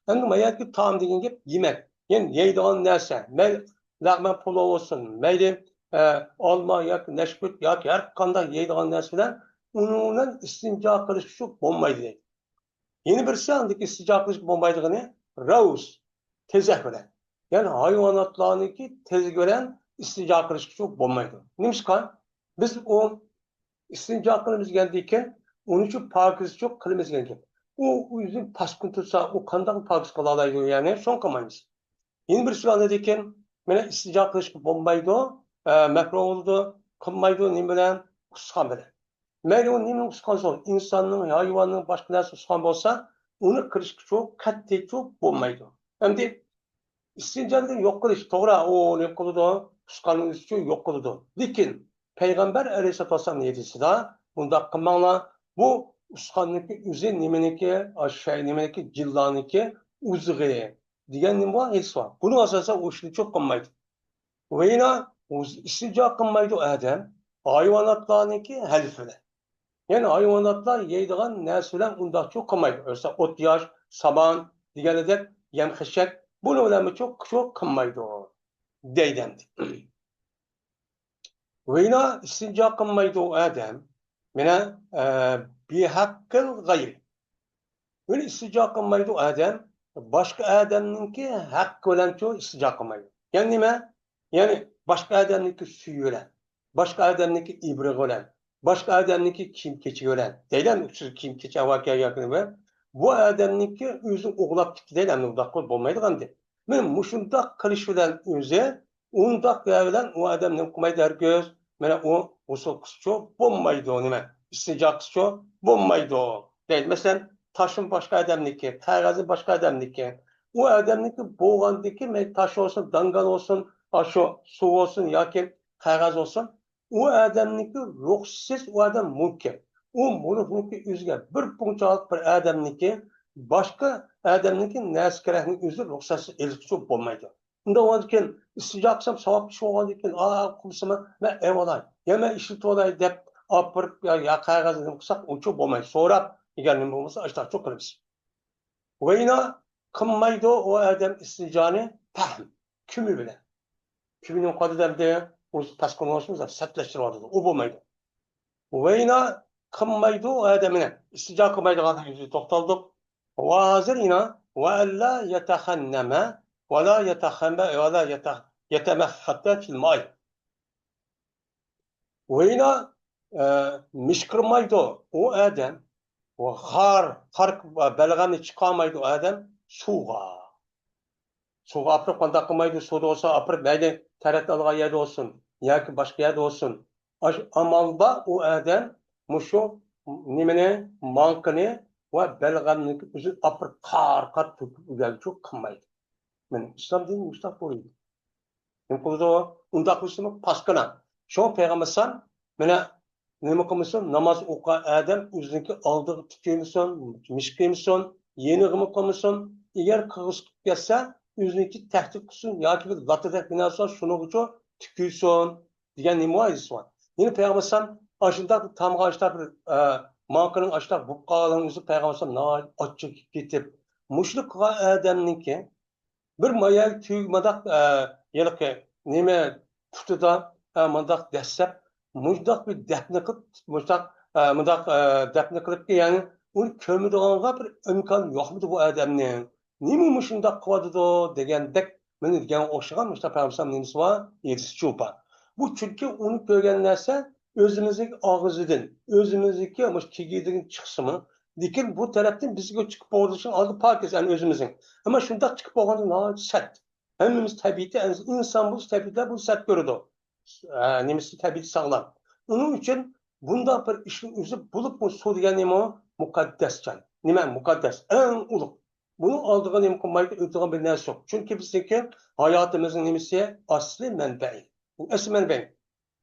ئەمدى ما يەردىكى تائام دېگەن گەپ يېمەك. يەنى يەيدىغان نەرسە، مەيلى لەغمەن پۇلاۋ بولسۇن، مەيلى، ئە، ئالما ياكى نەشپۈت ياكى ھەر قانداق يەيدىغان نەرسە بىلەن ئۇنىڭ بىلەن ئىستىنجا قىلىشقا بولمايدۇ دەيدۇ. يەنە بىرسى، ئاندىكى ئىستىنجا قىلىشقا بولمايدىغىنى رەۋس، تېزەك بىلەن. يەنى ھايۋاناتلارنىڭكى تېزىكى بىلەن ئىستىنجا قىلىشقىچۇ بولمايدۇ. نېمىشقا؟ بىز ئۇ ئىستىنجا قىلىمىز دېگەندىن كېيىن، ئۇنىچۇ پاكىزچۇ قىلىمىز دېگەن گەپ. ئۇ ئۆزىنى پاسكىنا تۇتسا، ئۇ قانداق پاكىز قىلالايدۇ؟ يەنى شۇنى قىلمايمىز. يەنە بىرسى ئاندىن كېيىن، مانا ئىستىنجا قىلىشقا بولمايدۇ، ئە، مەكرۇھ بولىدۇ، قىلمايدۇ، نېمە بىلەن؟ ئۇستىخان بىلەن. مەيلى ئۇ نېمىنى ئۇستىخان بولسۇن، ئىنساننىڭ، ھايۋاننىڭ، باشقا نەرسە ئۇستىخان بولسا، ئۇنى قىلىشقىچۇ قەتئىيچۇ بولمايدۇ. ئەمدى ئىستىنجانى يوق قىلىش، توغرا، ئۇ نېمە قىلىدۇ؟ ئۇستىخاننىڭ ئۆزىچۇ يوق قىلىدۇ. لېكىن پەيغەمبەر ئەلەيھىسسالاتۇ ۋەسسالامنىڭ ھەدىسىدا بۇنداق قىلماڭلار، بۇ ئۇستىخاننىڭكى ئۆزى نېمىنىكى، ئاشۇ شەي نېمىنىكى، جىنلارنىڭكى ئوزۇقى دېگەن نېمە بار؟ ھەدىس بار. بۇنىڭ ئاساسىدا ئۇ ئىشنى چوق قىلمايدۇ. ۋېينا ئىستىنجا قىلمايدۇ ئادەم، ھايۋاناتلارنىڭكى ھەلىپى بىلەن. يەنى ھايۋاناتلار يەيدىغان نەرسە بىلەن ئۇنداقچۇ قىلمايدۇ. مەسىلەن، ئوت ياش، سامان دېگەندەك يەم خەشەك، بۇنىڭ بىلەنمۇ چوق، چوق قىلمايدۇ دەيدۇ ئەمدى. ۋېينا ئىستىنجا قىلمايدۇ ئادەم، مانا، ئە، بىھەققىل غەيرى. ئۇنى ئىستىنجا قىلمايدۇ ئادەم، باشقا ئادەمنىڭكى ھەققى بىلەنچۇ ئىستىنجا قىلمايدۇ. يەنى نېمە؟ يەنى باشقا ئادەمنىڭكى سۈيى بىلەن، باشقا ئادەمنىڭكى ئىبرىقى بىلەن، باشقا ئادەمنىڭكى كىيىم-كېچىكى بىلەن. دەيدۇ، سىز كىيىم-كېچەك ئەۋەتكەن ياكى نېمە؟ بۇ ئادەمنىڭكى ئۆزىنى ئوغلاپ كېتىدۇ دەيدۇ، ئەمدى ئۇنداق قىلىپ بولمايدىغان دەپ. مانا مۇشۇنداق قىلىش بىلەن ئۆزى ئۇنداق يەر بىلەن ئۇ ئادەم نېمە قىلمايدۇ ھەرگىز؟ مانا ئۇ غۇسۇل قىلسىچۇ بولمايدۇ، نېمە؟ ئىستىنجا قىلسىچۇ بولمايدۇ دەيدۇ. مەسىلەن، تاشمۇ باشقا ئادەمنىڭكى، قەغەزمۇ باشقا ئادەمنىڭكى. ئۇ ئادەمنىڭكى بولغاندىكى، مەيلى تاش بولسۇن، داڭگال بولسۇن، ئاشۇ سۇ بولسۇن ياكى قەغەز بولسۇن، ئۇ ئادەمنىڭكى رۇخسىتىسىز، ئۇ ئادەم مۇنكەر. ئۇ مۇنكەر، ئۆزىگە بىر پۇڭچالىق بىر ئادەمنىڭكى باشقا ئادەمنىڭكى نەرسە كېرەكنى ئۆزى رۇخسەتسىز ئېلىشقىچۇ بولمايدۇ. ئۇنداق بولغاندىكىن، ئىستىنجا قىلسام، ساۋاب ئىش بولغاندىكىن، ئا، قىلسىمەن، مەن ئېلىۋالاي، يا مەن ئىشلىتىۋالاي دەپ ئاپىرىپ، يا، يا قەغەزنى نېمە قىلساق، ئۇچۇ بولمايدۇ. سوراپ، ئەگەر نېمە بولمىسا، ئاشتاقچۇ قىلىمىز. ۋېينا قىلمايدۇ ئۇ ئادەم ئىستىنجانى پەھم، كۈمۈ بىلەن. كۈمۈنى قانداق دەمدى؟ ئۇ پەسكىنى بولسىمۇ سەتلەشتۈرۈۋاتىدۇ. ئۇ بولمايدۇ. ۋېينا قىلمايدۇ ئادەمنى. ئىستىنجا قىلمايدىغان يۈزى توختالدۇق. ۋە ھازىر يەنە ۋە ئەللا يەتەخەننەمە ۋە لا يەتەخەمە ۋە لا يەتە-، يەتەمەخەتە فىل ماي. ۋېينا، ئە، مىشقىرمايدۇ ئۇ ئادەم. ۋە خار، خار بەلغەمنى چىقارمايدۇ ئادەم سۇغا. سۇغا ئاپىرىپ قانداق قىلمايدۇ؟ سۇدا بولسا ئاپىرىپ مەيلى تەرەت ئالغان يەردە بولسۇن ياكى باشقا يەردە بولسۇن. ئاشۇ ئامالدا ئۇ ئادەم مۇشۇ نېمىنى، ماڭقىنى ۋە بەلغەمنىڭكى ئۆزىنى ئاپىرىپ قار-قار تۆكۈپ ئۆگەنگۈچى قىلمايدۇ. مانا ئىسلام دىنى مۇشۇنداق بولىدۇ. نېمە قىلىدۇ؟ ئۇنداق قىلسىمۇ پاسكىنا. شۇڭا پەيغەمبەر ئەلەيھىسسالام مانا نېمە قىلمىسۇن؟ ناماز ئوقۇغان ئادەم ئۆزىنىڭكى ئالدىغا تىكىلمىسۇن، مىش قىلمىسۇن، يېنىغىمۇ قىلمىسۇن. ئەگەر قىلغۇسى كەلسە، ئۆزىنىڭكى تەھدىت قىلسۇن ياكى بىر لاتادەك بىناسى بار، شۇنىڭغىچۇ تىكىلسۇن دېگەن نېمە ھەدىس بار. يەنە پەيغەمبەر ئەلەيھىسسالام ئاشۇنداق تامغا ئاشۇنداق بىر، ئە، ماڭقىنىڭ ئاشۇنداق بولۇپ قالغىنىڭ ئۆزى پەيغەمبەر ئەلەيھىسسالام ناھايىتى ئاچچىقى كېتىپ، مۇشۇنى قىلغان ئادەمنىڭكى بىر مايا تۈگە مۇنداق، ئە، ھېلىقى نېمە پۇتىدا، ئە، مۇنداق دەسسەپ، مۇنداق بىر دەپنە قىلىپ، مۇنداق، ئە، مۇنداق، ئە، دەپنە قىلىپكى، يەنى ئۇنى كۆرمىدىغانغا بىر ئىمكان يوقمىدى بۇ ئادەمنىڭ؟ نېمە مۇشۇنداق قىلىۋاتىدۇ دېگەندەك، مانا دېگەنگە ئوخشىغان مۇشۇنداق پەيغەمبەر نېمىسى بار؟ ھەدىسى بار. بۇ چۈنكى ئۇنى كۆرگەن نەرسە ئۆزىمىزنىڭ ئاغزىدىن، ئۆزىمىزنىڭكى مۇشۇ كېگىدىن چىقسىمۇ، لېكىن بۇ تەرەپتىن بىزگە چىقىپ بولۇشىنىڭ ئالدى پاكىز، يەنى ئۆزىمىزنىڭ. ئەمما شۇنداق چىقىپ بولغاندا ناھايىتى سەت. ھەممىمىز تەبىئىتى، ئىنسان بولسا تەبىئىتىدە بۇ سەت كۆرىدۇ. ئە، نېمىسى تەبىئىتى ساغلام. ئۇنىڭ ئۈچۈن بۇنداق بىر ئىشنىڭ ئۆزى بولۇپمۇ سۇ دېگەن نېمە؟ مۇقەددەس جاي. نېمە؟ مۇقەددەس، ئەڭ ئۇلۇغ. بۇنىڭ ئالدىغا نېمە قىلمايدۇ؟ ئۆتىدىغان بىر نەرسە يوق. چۈنكى بىزنىڭكى ھاياتىمىزنىڭ نېمىسى؟ ئەسلى مەنبەي. بۇ ئەسلى مەنبەي.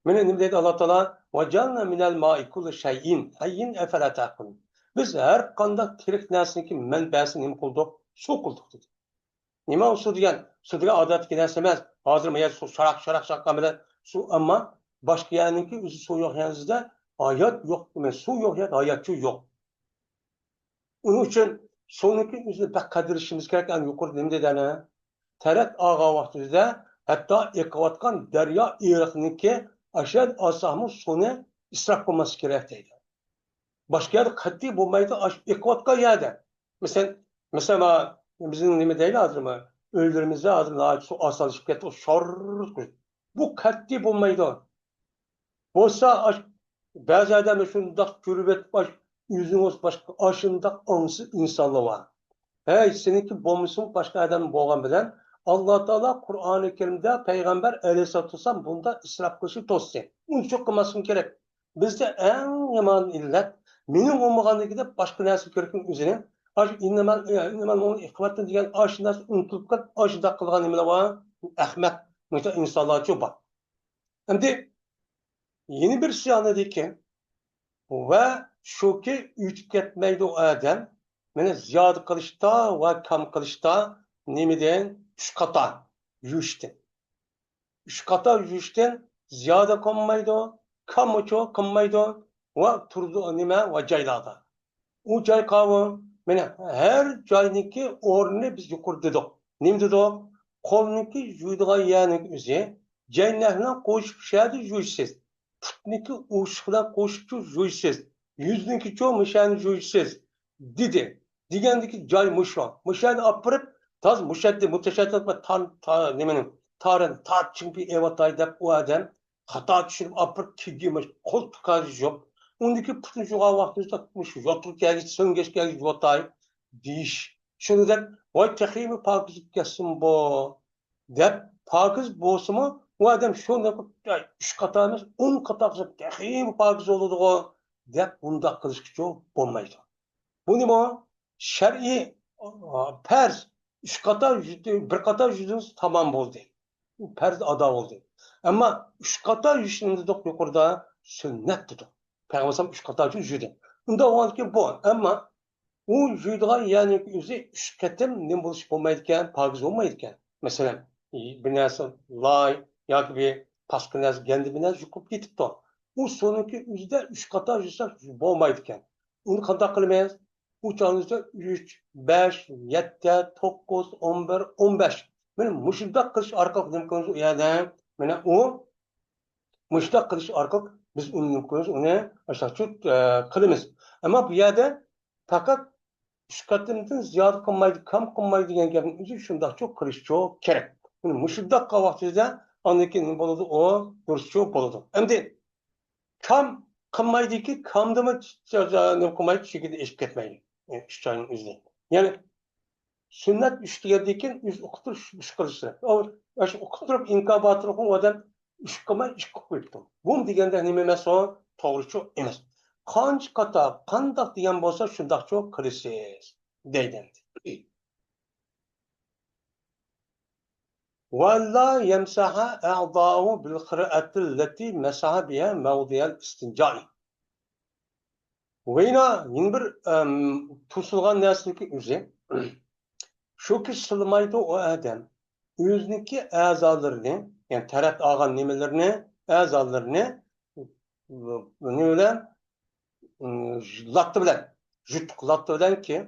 مانا نېمە دەيدۇ ئاللا تائالا؟ «ۋەجەئەلنا مىنەل مائى كۇللى شەيئىن ھەييىن ئەفەلا تەئقىلۇن.» بىز ھەر قانداق تىرىك نەرسىنىڭكى مەنبەسىنى نېمە قىلدۇق؟ سۇ قىلدۇق دېدى. نېمە ئۇ سۇ دېگەن؟ سۇ دېگەن ئادەتتىكى نەرسە ئەمەس. ھازىر ما يەردە سۇ شاراق-شاراق چاققان بىلەن سۇ، ئەمما باشقا يەرنىڭكى ئۆزى سۇ يوق يەرسىدە ھايات يوق، سۇ يوق يەردە ھاياتچۇ يوق. ئۇنىڭ ئۈچۈن سۇنىڭكى ئۆزىنى بەك قەدىرلىشىمىز كېرەك. ئەنە يۇقىرىدا نېمە دېدى ئەنە؟ تەرەت ئالغان ۋاقتىمىزدا ھەتتا ئېقىۋاتقان دەريا ئېرىقنىڭكى ئاشۇ يەردە ئالساقمۇ سۇنى ئىسراپ قىلماسلىق كېرەك دەيدۇ. باشقا يەردە قەتئىي بولمايدۇ، ئاشۇ ئېقىۋاتقان يەردە. مەسىلەن، مەسىلەن، ما، بىزنىڭ نېمە دەيلى ھازىر، ما، ئۆيلىرىمىزدە ھازىر ناھايىتى سۇ ئاسانلىشىپ كەتتى، شور قىلىپ. بۇ قەتئىي بولمايدۇ. بولسا، ئاش-، بەزى ئادەملەر شۇنداق كۆرۈۋېتىپ، ئاش-، ئۆزىڭىز باشقا ئاشۇنداق ئاڭسىز ئىنسانلار بار. ھەي، سېنىڭكى بولمىسىمۇ باشقا ئادەم بولغان بىلەن، ئاللا تائالا قۇرئانى كەرىمدە پەيغەمبەر ئەلەيھىسسالاتۇ ۋەسسالام بۇنداق ئىسراپ قىلىشنى توسسۇن. ئۇنچۇلۇق قىلماسلىقى كېرەك. بىزدە ئەڭ يامان ئىللەت، مېنىڭ بولمىغاندىكى دەپ باشقا نەرسە كۆرۈپ ئۆزىنى، ئاشۇ ئىننەمەل، ئىننەمەل مۇئمىنۇنە ئىخۋەتۇن دېگەن ئاشۇ نەرسە ئۇنتۇلۇپ قېلىپ، ئاشۇنداق قىلغان نېمىلەر بار؟ ئەخمەق، مۇشۇنداق ئىنسانلارچۇ بار. ئەمدى يەنە بىرسى ئاندىكى، ۋە شۇكى، ئۆتۈپ كەتمەيدۇ ئادەم، مانا زىيادە قىلىشتا ۋە كام قىلىشتا نېمىدىن؟ ئۈچ قاتار يۇيۇشتىن. ئۈچ قاتار يۇيۇشتىن زىيادە قىلمايدۇ، كاممۇچۇ قىلمايدۇ ۋە تۇرىدۇ نېمە ۋە جايلاردا. ئۇ جاي قاۋۇ، مانا ھەر جاينىڭكى ئورنىنى بىز يۇقىرىدا دېدۇق. نېمە دېدۇق؟ قولنىڭكى يۇيىدىغان يەرنىڭ ئۆزى، جەينەكنى قوشۇپ شۇ يەردە يۇيىسىز. پۇتنىڭكى ئۇششۇق بىلەن قوشۇپچۇ يۇيىسىز. يۈزنىڭكىچۇ مۇشۇ يەرنى يۇيىسىز، دېدى. دېگەندىكى جاي مۇشۇ. مۇشۇ يەرنى ئاپىرىپ، تاز مۇشەددى، مۇتەشەددىد تا-، نېمىنى، تارىنى تارتىپ چىڭ ئېۋاتاي دەپ ئۇ ئادەم خاتا چۈشىنىپ ئاپىرىپ كىگىمىش قول تۇكاجى يوق. ئۇندىكى پۇتنى جۇغان ۋاقتىمىزدا مۇشۇ يوتقا كەلگۈچە، سۆڭگەچ كەلگۈچە يۇتاي دېيىش. شۇنى دەپ، ۋاي تېخىمۇ پاكىز بولۇپ كەتسۇن بۇ دەپ، پاكىز بولسىمۇ، ئۇ ئادەم شۇ ئۈچ قاتار ئەمەس، ئون قاتار قىلسا تېخىمۇ پاكىز بولىدىغۇ دەپ، بۇنداق قىلىشقىچۇ بولمايدۇ. بۇ نېمە؟ شەرئىي، ئا، پەرز. ئۈچ قاتار يۇ-، بىر قاتار يۇيسىڭىز تامام بولدى. ئۇ پەرز ئادا بولدى. ئەمما ئۈچ قاتار يۇيۇشنى دېدۇق يۇقىرىدا، سۈننەت دېدۇق. پەيغەمبەر ئۈچ قاتار يۇيدى. ئۇنداق بولغاندىكىن بۇ، ئەمما ئۇ يۇيىدىغان يەرنىڭ ئۆزى ئۈچ قېتىم نېمە بولۇشى بولمايدىكەن، پاكىز بولمايدىكەن. مەسىلەن، بىر نەرسە لاي ياكى بىر پاسكىنا نەرسە، گەندە بىر نەرسە يۇقۇپ كېتىپتۇ. ئۇ سۇنىڭكى ئۆزىدە ئۈچ قاتار يۇسا بولمايدىكەن. ئۇنى قانداق قىلىمىز؟ ئۇ چاغدا ئۈچ، بەش، يەتتە، توققۇز، ئون بىر، ئون بەش. مانا مۇشۇنداق قىلىش ئارقىلىق نېمە قىلىمىز ئۇ يەردە؟ مانا ئۇ مۇشۇنداق قىلىش ئارقىلىق بىز ئۇنى نېمە قىلىمىز؟ ئۇنى ئاشۇنداقچۇ، ئە، قىلىمىز. ئەمما بۇ يەردە پەقەت ئۈچ قېتىمدىن زىيادە قىلمايدۇ، كام قىلمايدۇ دېگەن گەپنىڭ ئۆزى شۇنداقچۇ قىلىشچۇ كېرەك. مۇشۇنداق قىلغان ۋاقتىمىزدا ئاندىن كېيىن نېمە بولىدۇ؟ ئۇ دۇرۇسچۇ بولىدۇ. ئەمدى كام قىلمايدىكى، كامدىمۇ نېمە قىلمايدۇ، چېكىدىن ئېشىپ كەتمەيدۇ. ئۈچ ئاينىڭ ئۆزىدە. يەنى سۈننەت ئۈچ دېگەندىن كېيىن ئۆزى ئۇقۇپ تۇرۇپ ئۈچ قىلىش كېرەك. ئاشۇ ئۇقۇپ تۇرۇپ ئىنكار باتىللىقنى ئۇ ئادەم ئۈچ قىلماي ئىككى قىلىپ قويۇپتۇ. بۇمۇ دېگەندە نېمە ئەمەس ئۇ؟ توغرىچۇ ئەمەس. قانچە قاتا، قانداق دېگەن بولسا، شۇنداقچۇ قىلىسىز، دەيدۇ ئەمدى. وألا يمسح أعضاءه بالخرقة التي مسح بها موضع الاستنجاء. ۋەينا يەنە بىر، ئەم، توسۇلغان نەرسىنىڭكى ئۆزى. شۇكى سىلىمايدۇ ئۇ ئادەم ئۆزىنىڭكى ئەزالىرىنى، يەنى تەرەت ئالغان نېمىلىرىنى، ئەزالىرىنى، نېمە بىلەن، ئىم، لاتا بىلەن، يۇرتۇق لاتا بىلەنكى،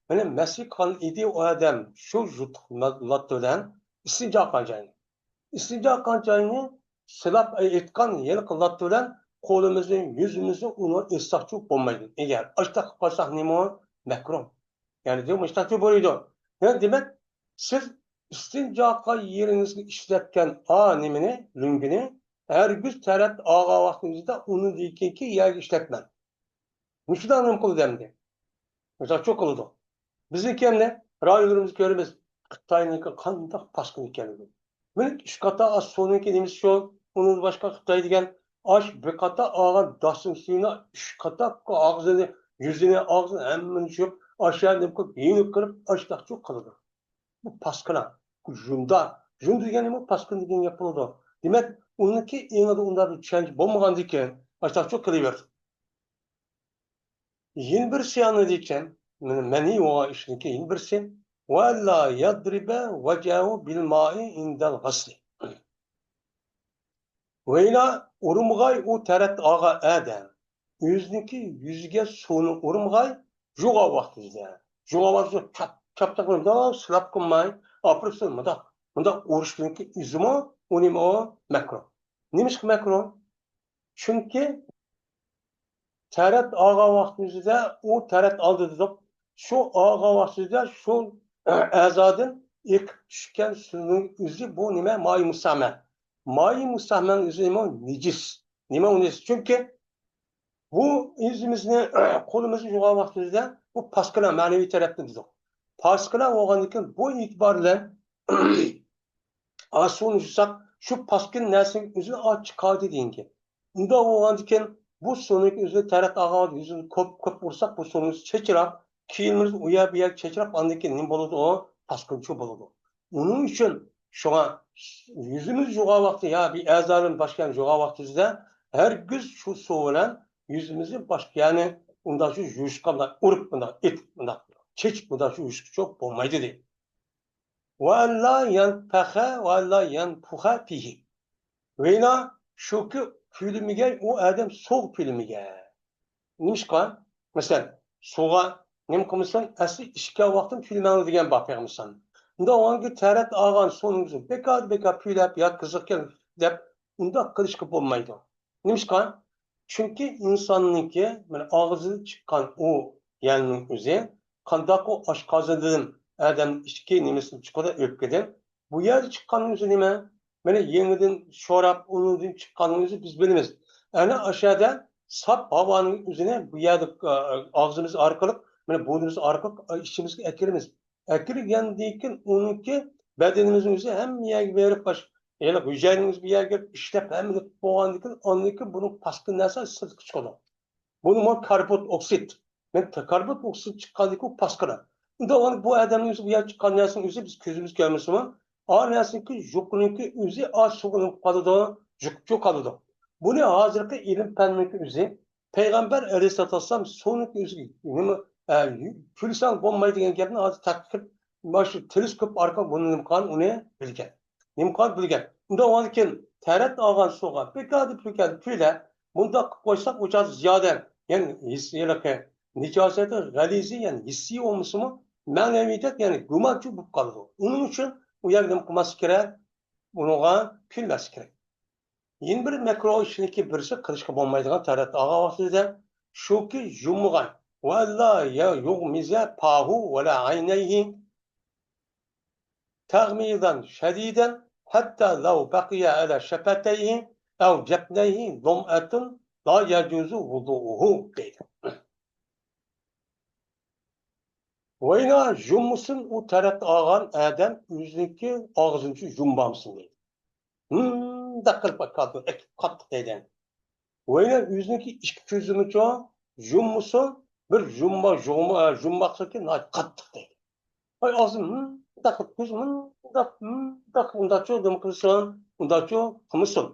مانا مەسىھ قىلغان ئىدى ئۇ ئادەم شۇ يۇرتۇق لا-، لاتا بىلەن ئىستىنجا قىلغان جاينى. ئىستىنجا قىلغان جاينى سىلاپ ئېيتقان ھېلىقى لاتا بىلەن قولىمىزنى، يۈزىمىزنى ئۇنى ئېيتساقچۇ بولمايدۇ. ئەگەر ئاشتاق قىلىپ قالساق نېمە؟ مەكرۇھ. يەنى دېمەك، مۇشتاقچۇ بولىدۇ. يەنى دېمەك، سىز ئىستىنجا قىلغان يېرىڭىزگە ئىشلەتكەن ئا نېمىنى، لۆڭگىنى، ھەرگىز تەرەت ئالغان ۋاقتىڭىزدا ئۇنىڭدىن كېيىنكى يەرگە ئىشلەتمەڭ. مۇشۇنداق نېمە قىلىدۇ ئەمدى؟ مۇشۇنداقچۇ قىلىدۇ. بىزنىڭكى ئەمدى رايونلىرىمىزدا كۆرىمىز، خىتاينىڭكى قانداق پاسكىنا ئىكەنلىكىنى. مانا ئۈچ قاتا ئاش سۇنىڭكى نېمىسى شۇ؟ ئۇنىڭدىن باشقا خىتاي دېگەن ئاش بىر قاتا ئالغان داستىن سۈيىنى ئۈچ قاتا ئاغزىنى، يۈزىنى، ئاغزىنى ھەممىنى چۈشۈرۈپ، ئاشۇ يەردىن قىلىپ، يېنىك قىلىپ، ئاشتاقچۇ قىلىدۇ. بۇ پاسكىنا، بۇ ژۇندا. ژۇندا دېگەن نېمە؟ پاسكىنا دېگەن گەپ بولىدۇ. دېمەك، ئۇنىڭكى ئېڭىدا ئۇنداق بىر چۈشەنچە بولمىغاندىكىن، ئاشتاقچۇ قىلىۋېرىدۇ. يەنە بىرسى ئاندىن دېيىشكەن، مەنئى بولغان ئىشنىڭكى يەنە بىرسى، ولا يضرب وجهه بالماء عند الغسل. ۋەينا ئۇرمىغاي ئۇ تەرەت ئالغان ئادەم ئۆزىنىڭكى يۈزىگە سۇنى ئۇرمىغاي، يۇغان ۋاقتىدا. يۇغان ۋاقتىدا چاپ، چاپتاق بىلەن مۇنداق سىلاپ قىلماي، ئاپىرىپ مۇنداق، مۇنداق ئۇرۇشنىڭكى ئۆزىمۇ ئۇ نېمە ئۇ؟ مەكرۇھ. نېمىشقا مەكرۇھ؟ چۈنكى تەرەت ئالغان ۋاقتىمىزدا ئۇ تەرەت ئالدى دېدۇق. شۇ ئالغان ۋاقتىدا شۇ ئەزادىن ئېقىپ چۈشكەن سۇنىڭ ئۆزى بۇ نېمە؟ مائى مۇستەمەل. مائى مۇستەمەلنىڭ ئۆزى نېمە؟ نىجىس. نېمە ئۇ نىجىس؟ چۈنكى بۇ ئۆزىمىزنى، قولىمىزنى يۇغان ۋاقتىمىزدا بۇ پاسكىنا مەنىۋى تەرەپتىن دېدۇق. پاسكىنا بولغاندىن كېيىن بۇ ئېتىبار بىلەن ئا، سۇنى يۇساق، شۇ پاسكىنا نەرسىنىڭ ئۆزىنى ئا، چىقاردى دېگەن گەپ. ئۇنداق بولغاندىكىن، بۇ سۇنىڭ ئۆزىنى تەرەت ئالغان يۈزىنى كۆپ، كۆپ ئۇرساق، بۇ سۇنىڭ ئۆزى چېچىراپ، كىيىمىمىز ئۇ يەر، بۇ يەرگە چېچىراپ، ئاندىن كېيىن نېمە بولىدۇ؟ ئۇ پاسكىنىچۇ بولىدۇ. ئۇنىڭ ئۈچۈن شۇڭا يۈزىمىز يۇغان ۋاقتى يا بىر ئەزانىمىز باشقا يەرنى يۇغان ۋاقتىمىزدا ھەرگىز شۇ سۇ بىلەن يۈزىمىزنى باشقا يەرنى ئۇنداق شۇ يۇيۇشقا، مۇنداق ئۇرۇپ، مۇنداق ئېتىپ، مۇنداق چېچىپ، مۇنداق شۇ يۇيۇشقىچۇ بولمايدۇ دېدى. وألا ينفخ وألا ينفخ فيه. ۋەينا شۇكى پۈۋلىمىگەي ئۇ ئادەم سۇغا پۈۋلىمىگەي. نېمىشقا؟ مەسىلەن، سۇغا نېمە قىلمىسۇن؟ ئەسلى ئىچكەن ۋاقتىدا پۈۋلىمەڭلار دېگەن بار پەيغەمبەر ئەلەيھىسسالام. ئۇنداق بولغانكى تەرەت ئالغان سۇنىڭ ئۆزىنى بىكار، بىكار پۈۋلەپ يا قىزىقكەن دەپ ئۇنداق قىلىشقا بولمايدۇ. نېمىشقا؟ چۈنكى ئىنساننىڭكى مانا ئاغزىدىن چىققان ئۇ يەلنىڭ ئۆزى قانداق ئۇ ئاشقازىنىدىن ئادەم ئىچكى نېمىسىدىن چىقىدۇ، ئۆپكىدىن. بۇ يەردە چىققاننىڭ ئۆزى نېمە؟ مانا يېڭىدىن شوراپ، ئۇنىڭدىن چىققاننىڭ ئۆزى بىز بىلىمىز. ئەنە ئاشۇ يەردە ساپ ھاۋانىڭ ئۆزىنى بۇ يەردە، ئا، ئاغزىمىز ئارقىلىق، مانا بۇرنىمىز ئارقىلىق، ئا، ئىچىمىزگە ئەكىرىمىز. ئەكىرگەندىن كېيىن ئۇنىڭكى بەدىنىمىزنىڭ ئۆزى ھەممە يەرگە بېرىپ، باش-، ھېلىقى ھۈجەيرىمىز بۇ يەرگە كىرىپ ئىشلەپ ھەممىنى قىلىپ بولغاندىن كېيىن، ئاندىن كېيىن بۇنىڭ پاسكىنا نەرسە سىرتقا چىقىدۇ. بۇنىمۇ كاربون ئوكسىد. مەن كاربون ئوكسىد چىققاندىن كېيىن پاسكىنا. ئۇنداق بولغاندا بۇ ئادەمنىڭ ئۆزى بۇ يەردە چىققان نەرسىنىڭ ئۆزى بىز كۆزىمىزگە كۆرمىسىمۇ، ئا نەرسىنىڭكى يۇقىنىڭكى ئۆزى ئا سۇغا قالىدۇ، يۇقۇپچۇ قالىدۇ. بۇنى ھازىرقى ئىلىم پەننىڭكى ئۆزى پەيغەمبەر ئەلەيھىسسالاتۇ ۋەسسالام سۇنىڭكى ئۆزىگە نېمە، ئە، پۈۋلىسەڭ بولمايدۇ دېگەن گەپنى ھازىر تەتقىق قىلىپ، مانا شۇ تېلېسكوپ ئارقىلىق بۇنى نېمە قىلغان، ئۇنى بىلگەن. نېمە قىلغان بىلگەن. ئۇنداق بولغاندىكىن تەرەت ئالغان سۇغا بىكاردىن پۈكەن پۈۋلەپ، مۇنداق قىلىپ قويساق، ئۇ چاغدا زىيادە، يەنى ھېس-، ھېلىقى نىجاسەتى غەلىزى، يەنى ھېسسىي بولمىسىمۇ، مەنىۋىيەت، يەنى گۇمانچۇ بولۇپ قالىدۇ. ئۇنىڭ ئۈچۈن ئۇ يەردە نېمە قىلماسلىق كېرەك؟ ئۇنىڭغا پۈۋلەشلىك كېرەك. يەنە بىر مەكرۇھ ئىشنىڭكى بىرسى قىلىشقا بولمايدىغان تەرەت ئالغان ۋاقتىدا شۇكى، يۇمغان. ولا يغمز فاه ولا عينيه تغميزا شديدا حتى لو بقي على شفتيه أو جفنيه ظمأة لا يجوز وضوءه دەيدۇ. ۋەينا يۇممىسۇن ئۇ تەرەت ئالغان ئادەم ئۆزىنىڭكى ئاغزىنىچۇ يۇممامسۇن دەيدۇ. مۇنداق قىلىپ قاتتىق دەيدۇ. ۋەينا ئۆزىنىڭكى ئىككى كۆزىنىچۇ يۇممىسۇن، بىر يۇمما-، يۇمما-، يۇمماقلىقى ناھايىتى قاتتىق دەيدۇ. ۋاي ئاغزىم مۇنداق قىلىپ، كۆزۈم مۇنداق، مۇنداق، ئۇنداقچۇ نېمە قىلسۇن، ئۇنداقچۇ قىلمىسۇن.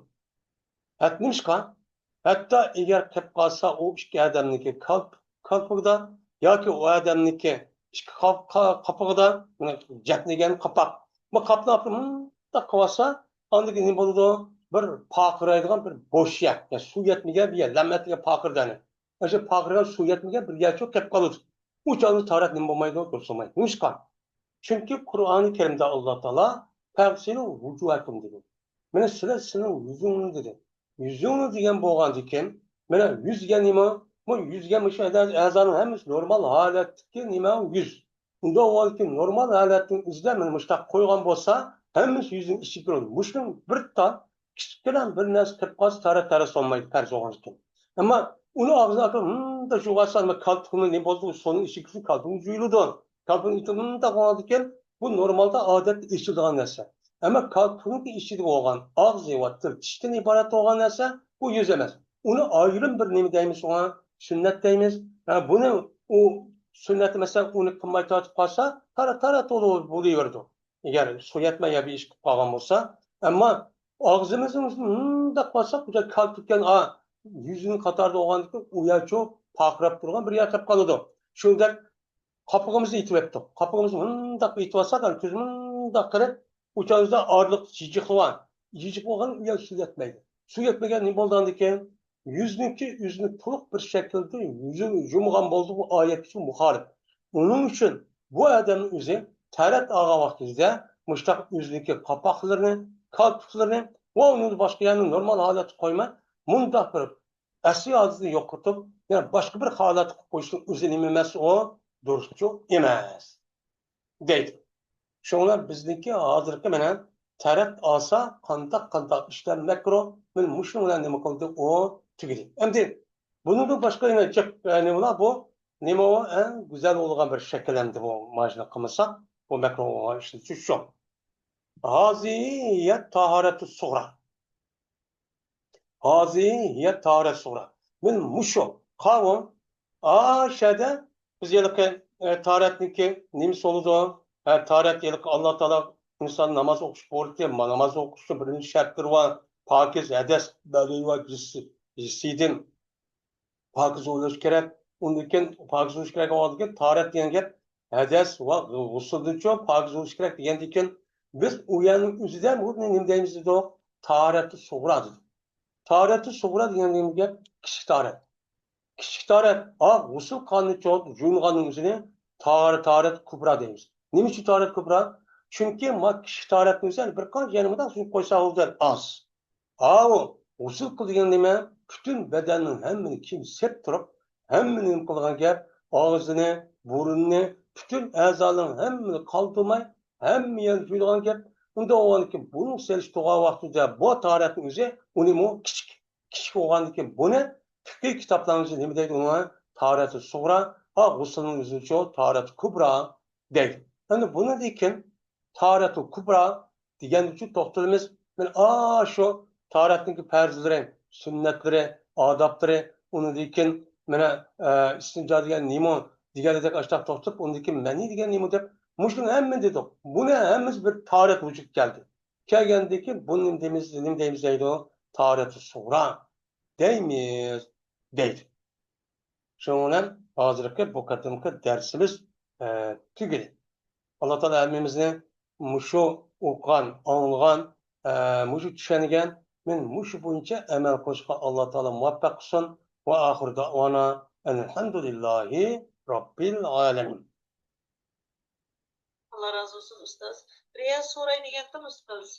ھەتتا نېمىشقا؟ ھەتتا ئەگەر قېلىپ قالسا ئۇ ئىككى ئادەمنىڭكى كالپ-، كالپۇكىدا ياكى ئۇ ئادەمنىڭكى ئىككى قاپ-، قا-، قاپىقىدا، مانا، جەپنىگەن قاپاق. بۇ قاپنى ئاپىرىپ مۇنداق قىلىۋالسا، ئاندىن كېيىن نېمە بولىدۇ؟ بىر پارقىرايدىغان بىر بوش يەر، يا سۇ يەتمىگەن بىر يەر، لەم ئەتىگەن پارقىرىدى. ئاشۇ پارقىرايدىغان سۇ يەتمىگەن بىر يەرچۇ قېلىپ قالىدۇ. ئۇ چاغدا تاھارەت نېمە بولمايدۇ؟ دۇرۇس بولمايدۇ. نېمىشقا؟ چۈنكى قۇرئانى كەرىمدە ئاللا تائالا «فاغسلوا وجوهكم» دېدى. مانا سىلەر سىلەرنىڭ يۈزۈڭنى دېدى. يۈزۈڭنى دېگەن بولغاندىكىن، مانا يۈز دېگەن نېمە؟ بۇ يۈز دېگەن مۇشۇ ئەزانىڭ ھەممىسى نورمال ھالەتتىكى نېمە يۈز. ئۇنداق بولغاندىكىن نورمال ھالەتنىڭ ئۆزىدە مانا مۇشۇنداق قويغان بولسا، ھەممىسى يۈزنىڭ ئىچىگە كىرىدۇ. مۇشۇنىڭ بىر تا كىچىككىنە بىر نەرسە قىلىپ قالسا، تارەت تارەت سالمايدۇ، پەرز بولغاندىكىن. ئەمما ئۇنى ئاغزىغا كىرىپ مۇنداق يۇغارسا، ئەمما كالپۇكنىڭ نېمە بولدى؟ سۇنىڭ ئىچىگە كىرسە، كالپۇكنىڭ جۇيۇلىدۇ. كالپۇكنىڭ ئىچىدە مۇنداق بولغاندىكىن، بۇ نورمالدا ئادەتتە ئېچىلىدىغان نەرسە. ئەمما كالپۇكنىڭ ئىچىدە بولغان ئاغزى ۋە تىل، چىشتىن ئىبارەت بولغان نەرسە، بۇ يۈز ئەمەس. ئۇنى ئايرىم بىر نېمە دەيمىز، ئۇنى سۈننەت دەيمىز. ھە، بۇنى ئۇ سۈننەتنى، مەسىلەن، ئۇنى قىلماي تارتىپ قالسا، تارەت تارەت بولۇۋېرىدۇ. ئەگەر سۇ يەتمەي يا بىر ئىش قىلىپ قالغان بولسا، ئەمما ئاغزىمىزنى مۇنداق قىلساق، بۇ كالپۇككەن، ئا، يۈزنىڭ قاتارىدا بولغاندىكىن، ئۇ يەرچۇ پارقىراپ تۇرغان بىر يەر قېلىپ قالىدۇ. شۇنداق قاپىقىمىزنى ئېتىۋەتتۇق. قاپىقىمىزنى مۇنداق ئېتىۋالساق، يەنى كۆزنى مۇنداق قىلىپ، ئۇ چاغدا ئارىلىقتا جىجىق بار. جىجىق بولغان ئۇ يەر سۇ يەتمەيدۇ. سۇ يەتمىگەن نېمە بولىدىغاندىكىن؟ يۈزنىڭكى ئۆزىنى تولۇق بىر شەكىلدە يۈزى يۇمغان بولدى، بۇ ئايەتكىچە مۇخالىپ. ئۇنىڭ ئۈچۈن بۇ ئادەمنىڭ ئۆزى تەرەت ئالغان ۋاقتىدا مۇشۇنداق ئۆزىنىڭكى قاپاقلىرىنى، كالپۇكلىرىنى ۋە ئۇنىڭ باشقا يەرنى نورمال ھالەتتە قويماي، مۇنداق بىر ئەسلى ھالىتىنى يوقىتىپ، يەنە باشقا بىر ھالەتتە قويۇشنىڭ ئۆزى نېمە ئەمەس ئۇ؟ دۇرۇسچۇ ئەمەس. دەيدۇ. شۇڭا بىزنىڭكى ھازىرقى مانا تەرەت ئالسا قانداق قانداق ئىشلار مەكرۇ، مانا مۇشۇنىڭ بىلەن نېمە قىلدى، ئۇ تۈگىدى. ئەمدى بۇنىڭدىن باشقا يەنە جىق، ئە، نېمىلەر بۇ؟ نېمە ئۇ؟ ئەڭ گۈزەل بولغان بىر شەكىل ئەمدى بۇ، مانا شۇنداق قىلمىساق بۇ مەكرۇ بولغان ئىشلىتىش شۇ. ھازىھى ھىيە تاھارەتۇ سۇغرا. ھازىھى ھىيە تاھارەت سۇغرا. مانا مۇشۇ قاۋۇم. ئاشەدە بىز ھېلىقى، ئە، تاھارەتنىڭكى نېمىسى بولىدۇ؟ ھە، تاھارەت ھېلىقى ئاللا تائالا ئىنسان ناماز ئوقۇش بۇيرۇدى، ناماز ئوقۇشنىڭ بىر شەرتلىرى بار. پاكىز ھەدەس، بەدىنى ۋە ھېسسىدىن پاكىز بولۇش كېرەك. ئۇندىن كېيىن پاكىز بولۇش كېرەك بولغاندىن كېيىن تاھارەت دېگەن گەپ ھەدەس ۋە غۇسۇلدىنچۇ پاكىز بولۇش كېرەك دېگەندىن كېيىن بىز ئۇ يەرنىڭ ئۆزىدە بۇنى نېمە دەيمىز دېدۇق؟ تاھارەتۇ سۇغرا دېدۇق. تاھارەتۇ سۇغرا دېگەن نېمە گەپ؟ كىچىك تاھارەت. كىچىك تاھارەت، ئا، غۇسۇل قانىچۇ يۇيۇنغاننىڭ ئۆزىنى تاھار-، تاھارەت كۇبرا دەيمىز. نېمە ئۈچۈن تاھارەت كۇبرا؟ چۈنكى ما كىچىك تاھارەتنىڭ ئۆزى بىر قانچە يەنە مۇنداق سۇ قويسا بولدى، ئاز. ئاۋۇ غۇسۇل قىلىدىغان نېمە؟ پۈتۈن بەدەننىڭ ھەممىنى كىيىم سېپ تۇرۇپ، ھەممىنى نېمە قىلىدىغان گەپ؟ ئاغزىنى، بۇرنىنى، پۈتۈن ئەزالىرىنىڭ ھەممىنى قالدۇرماي، ھەممە يەرنى يۇيىدىغان گەپ. ئۇنداق بولغاندىكىن بۇنىڭ سېلىشتۇرغان ۋاقتىدا بۇ تاھارەتنىڭ ئۆزى، ئۇنىمۇ كىچىك، كىچىك بولغاندىكىن بۇنى پىقھىي كىتابلارنىڭ ئۆزى نېمە دەيدۇ ئۇنى؟ تاھارەتۇ سۇغرا، ھا، غۇسۇلنىڭ ئۆزىچۇ تاھارەتۇ كۇبرا دەيدۇ. ئەمدى بۇنىڭدىن كېيىن تاھارەتۇ كۇبرا دېگەندىكى توختىلىمىز. مانا ئاشۇ تاھارەتنىڭكى پەرزلىرى، سۈننەتلىرى، ئادابلىرى، ئۇنىڭدىن كېيىن مانا، ئە، ئىستىنجا دېگەن نېمە دېگەندەك ئاشۇنداق توختىلىپ، ئۇنىڭدىن كېيىن مەنى دېگەن نېمە دەپ، مۇشۇنى ھەممىنى دېدۇق. بۇنى ھەممىسى بىر تاھارەت ۋۇجۇدقا كەلدى. كەلگەندىن كېيىن بۇنى نېمە دەيمىز، نېمە دەيمىز دەيدۇ؟ تاھارەتۇ سۇغرا دەيمىز دەيدۇ. شۇنىڭ بىلەن ھازىرقى بۇ قېتىمقى دەرسىمىز، ئە، تۈگىدى. ئاللا تائالا ھەممىمىزنى مۇشۇ ئوقۇغان، ئاڭلىغان، ئە، مۇشۇ چۈشەنگەن، مەن مۇشۇ بويىچە ئەمەل قىلىشقا ئاللا تائالا مۇۋەپپەق قىلسۇن. ۋە ئاخىرۇ دەئۋانا ئەنىلھەمدۇلىللاھى رەببىل ئالەمىن. ئاللا رازى بولسۇن ئۇستاز. بىر يەر سوراي دېگەنتىم ئۇستاز.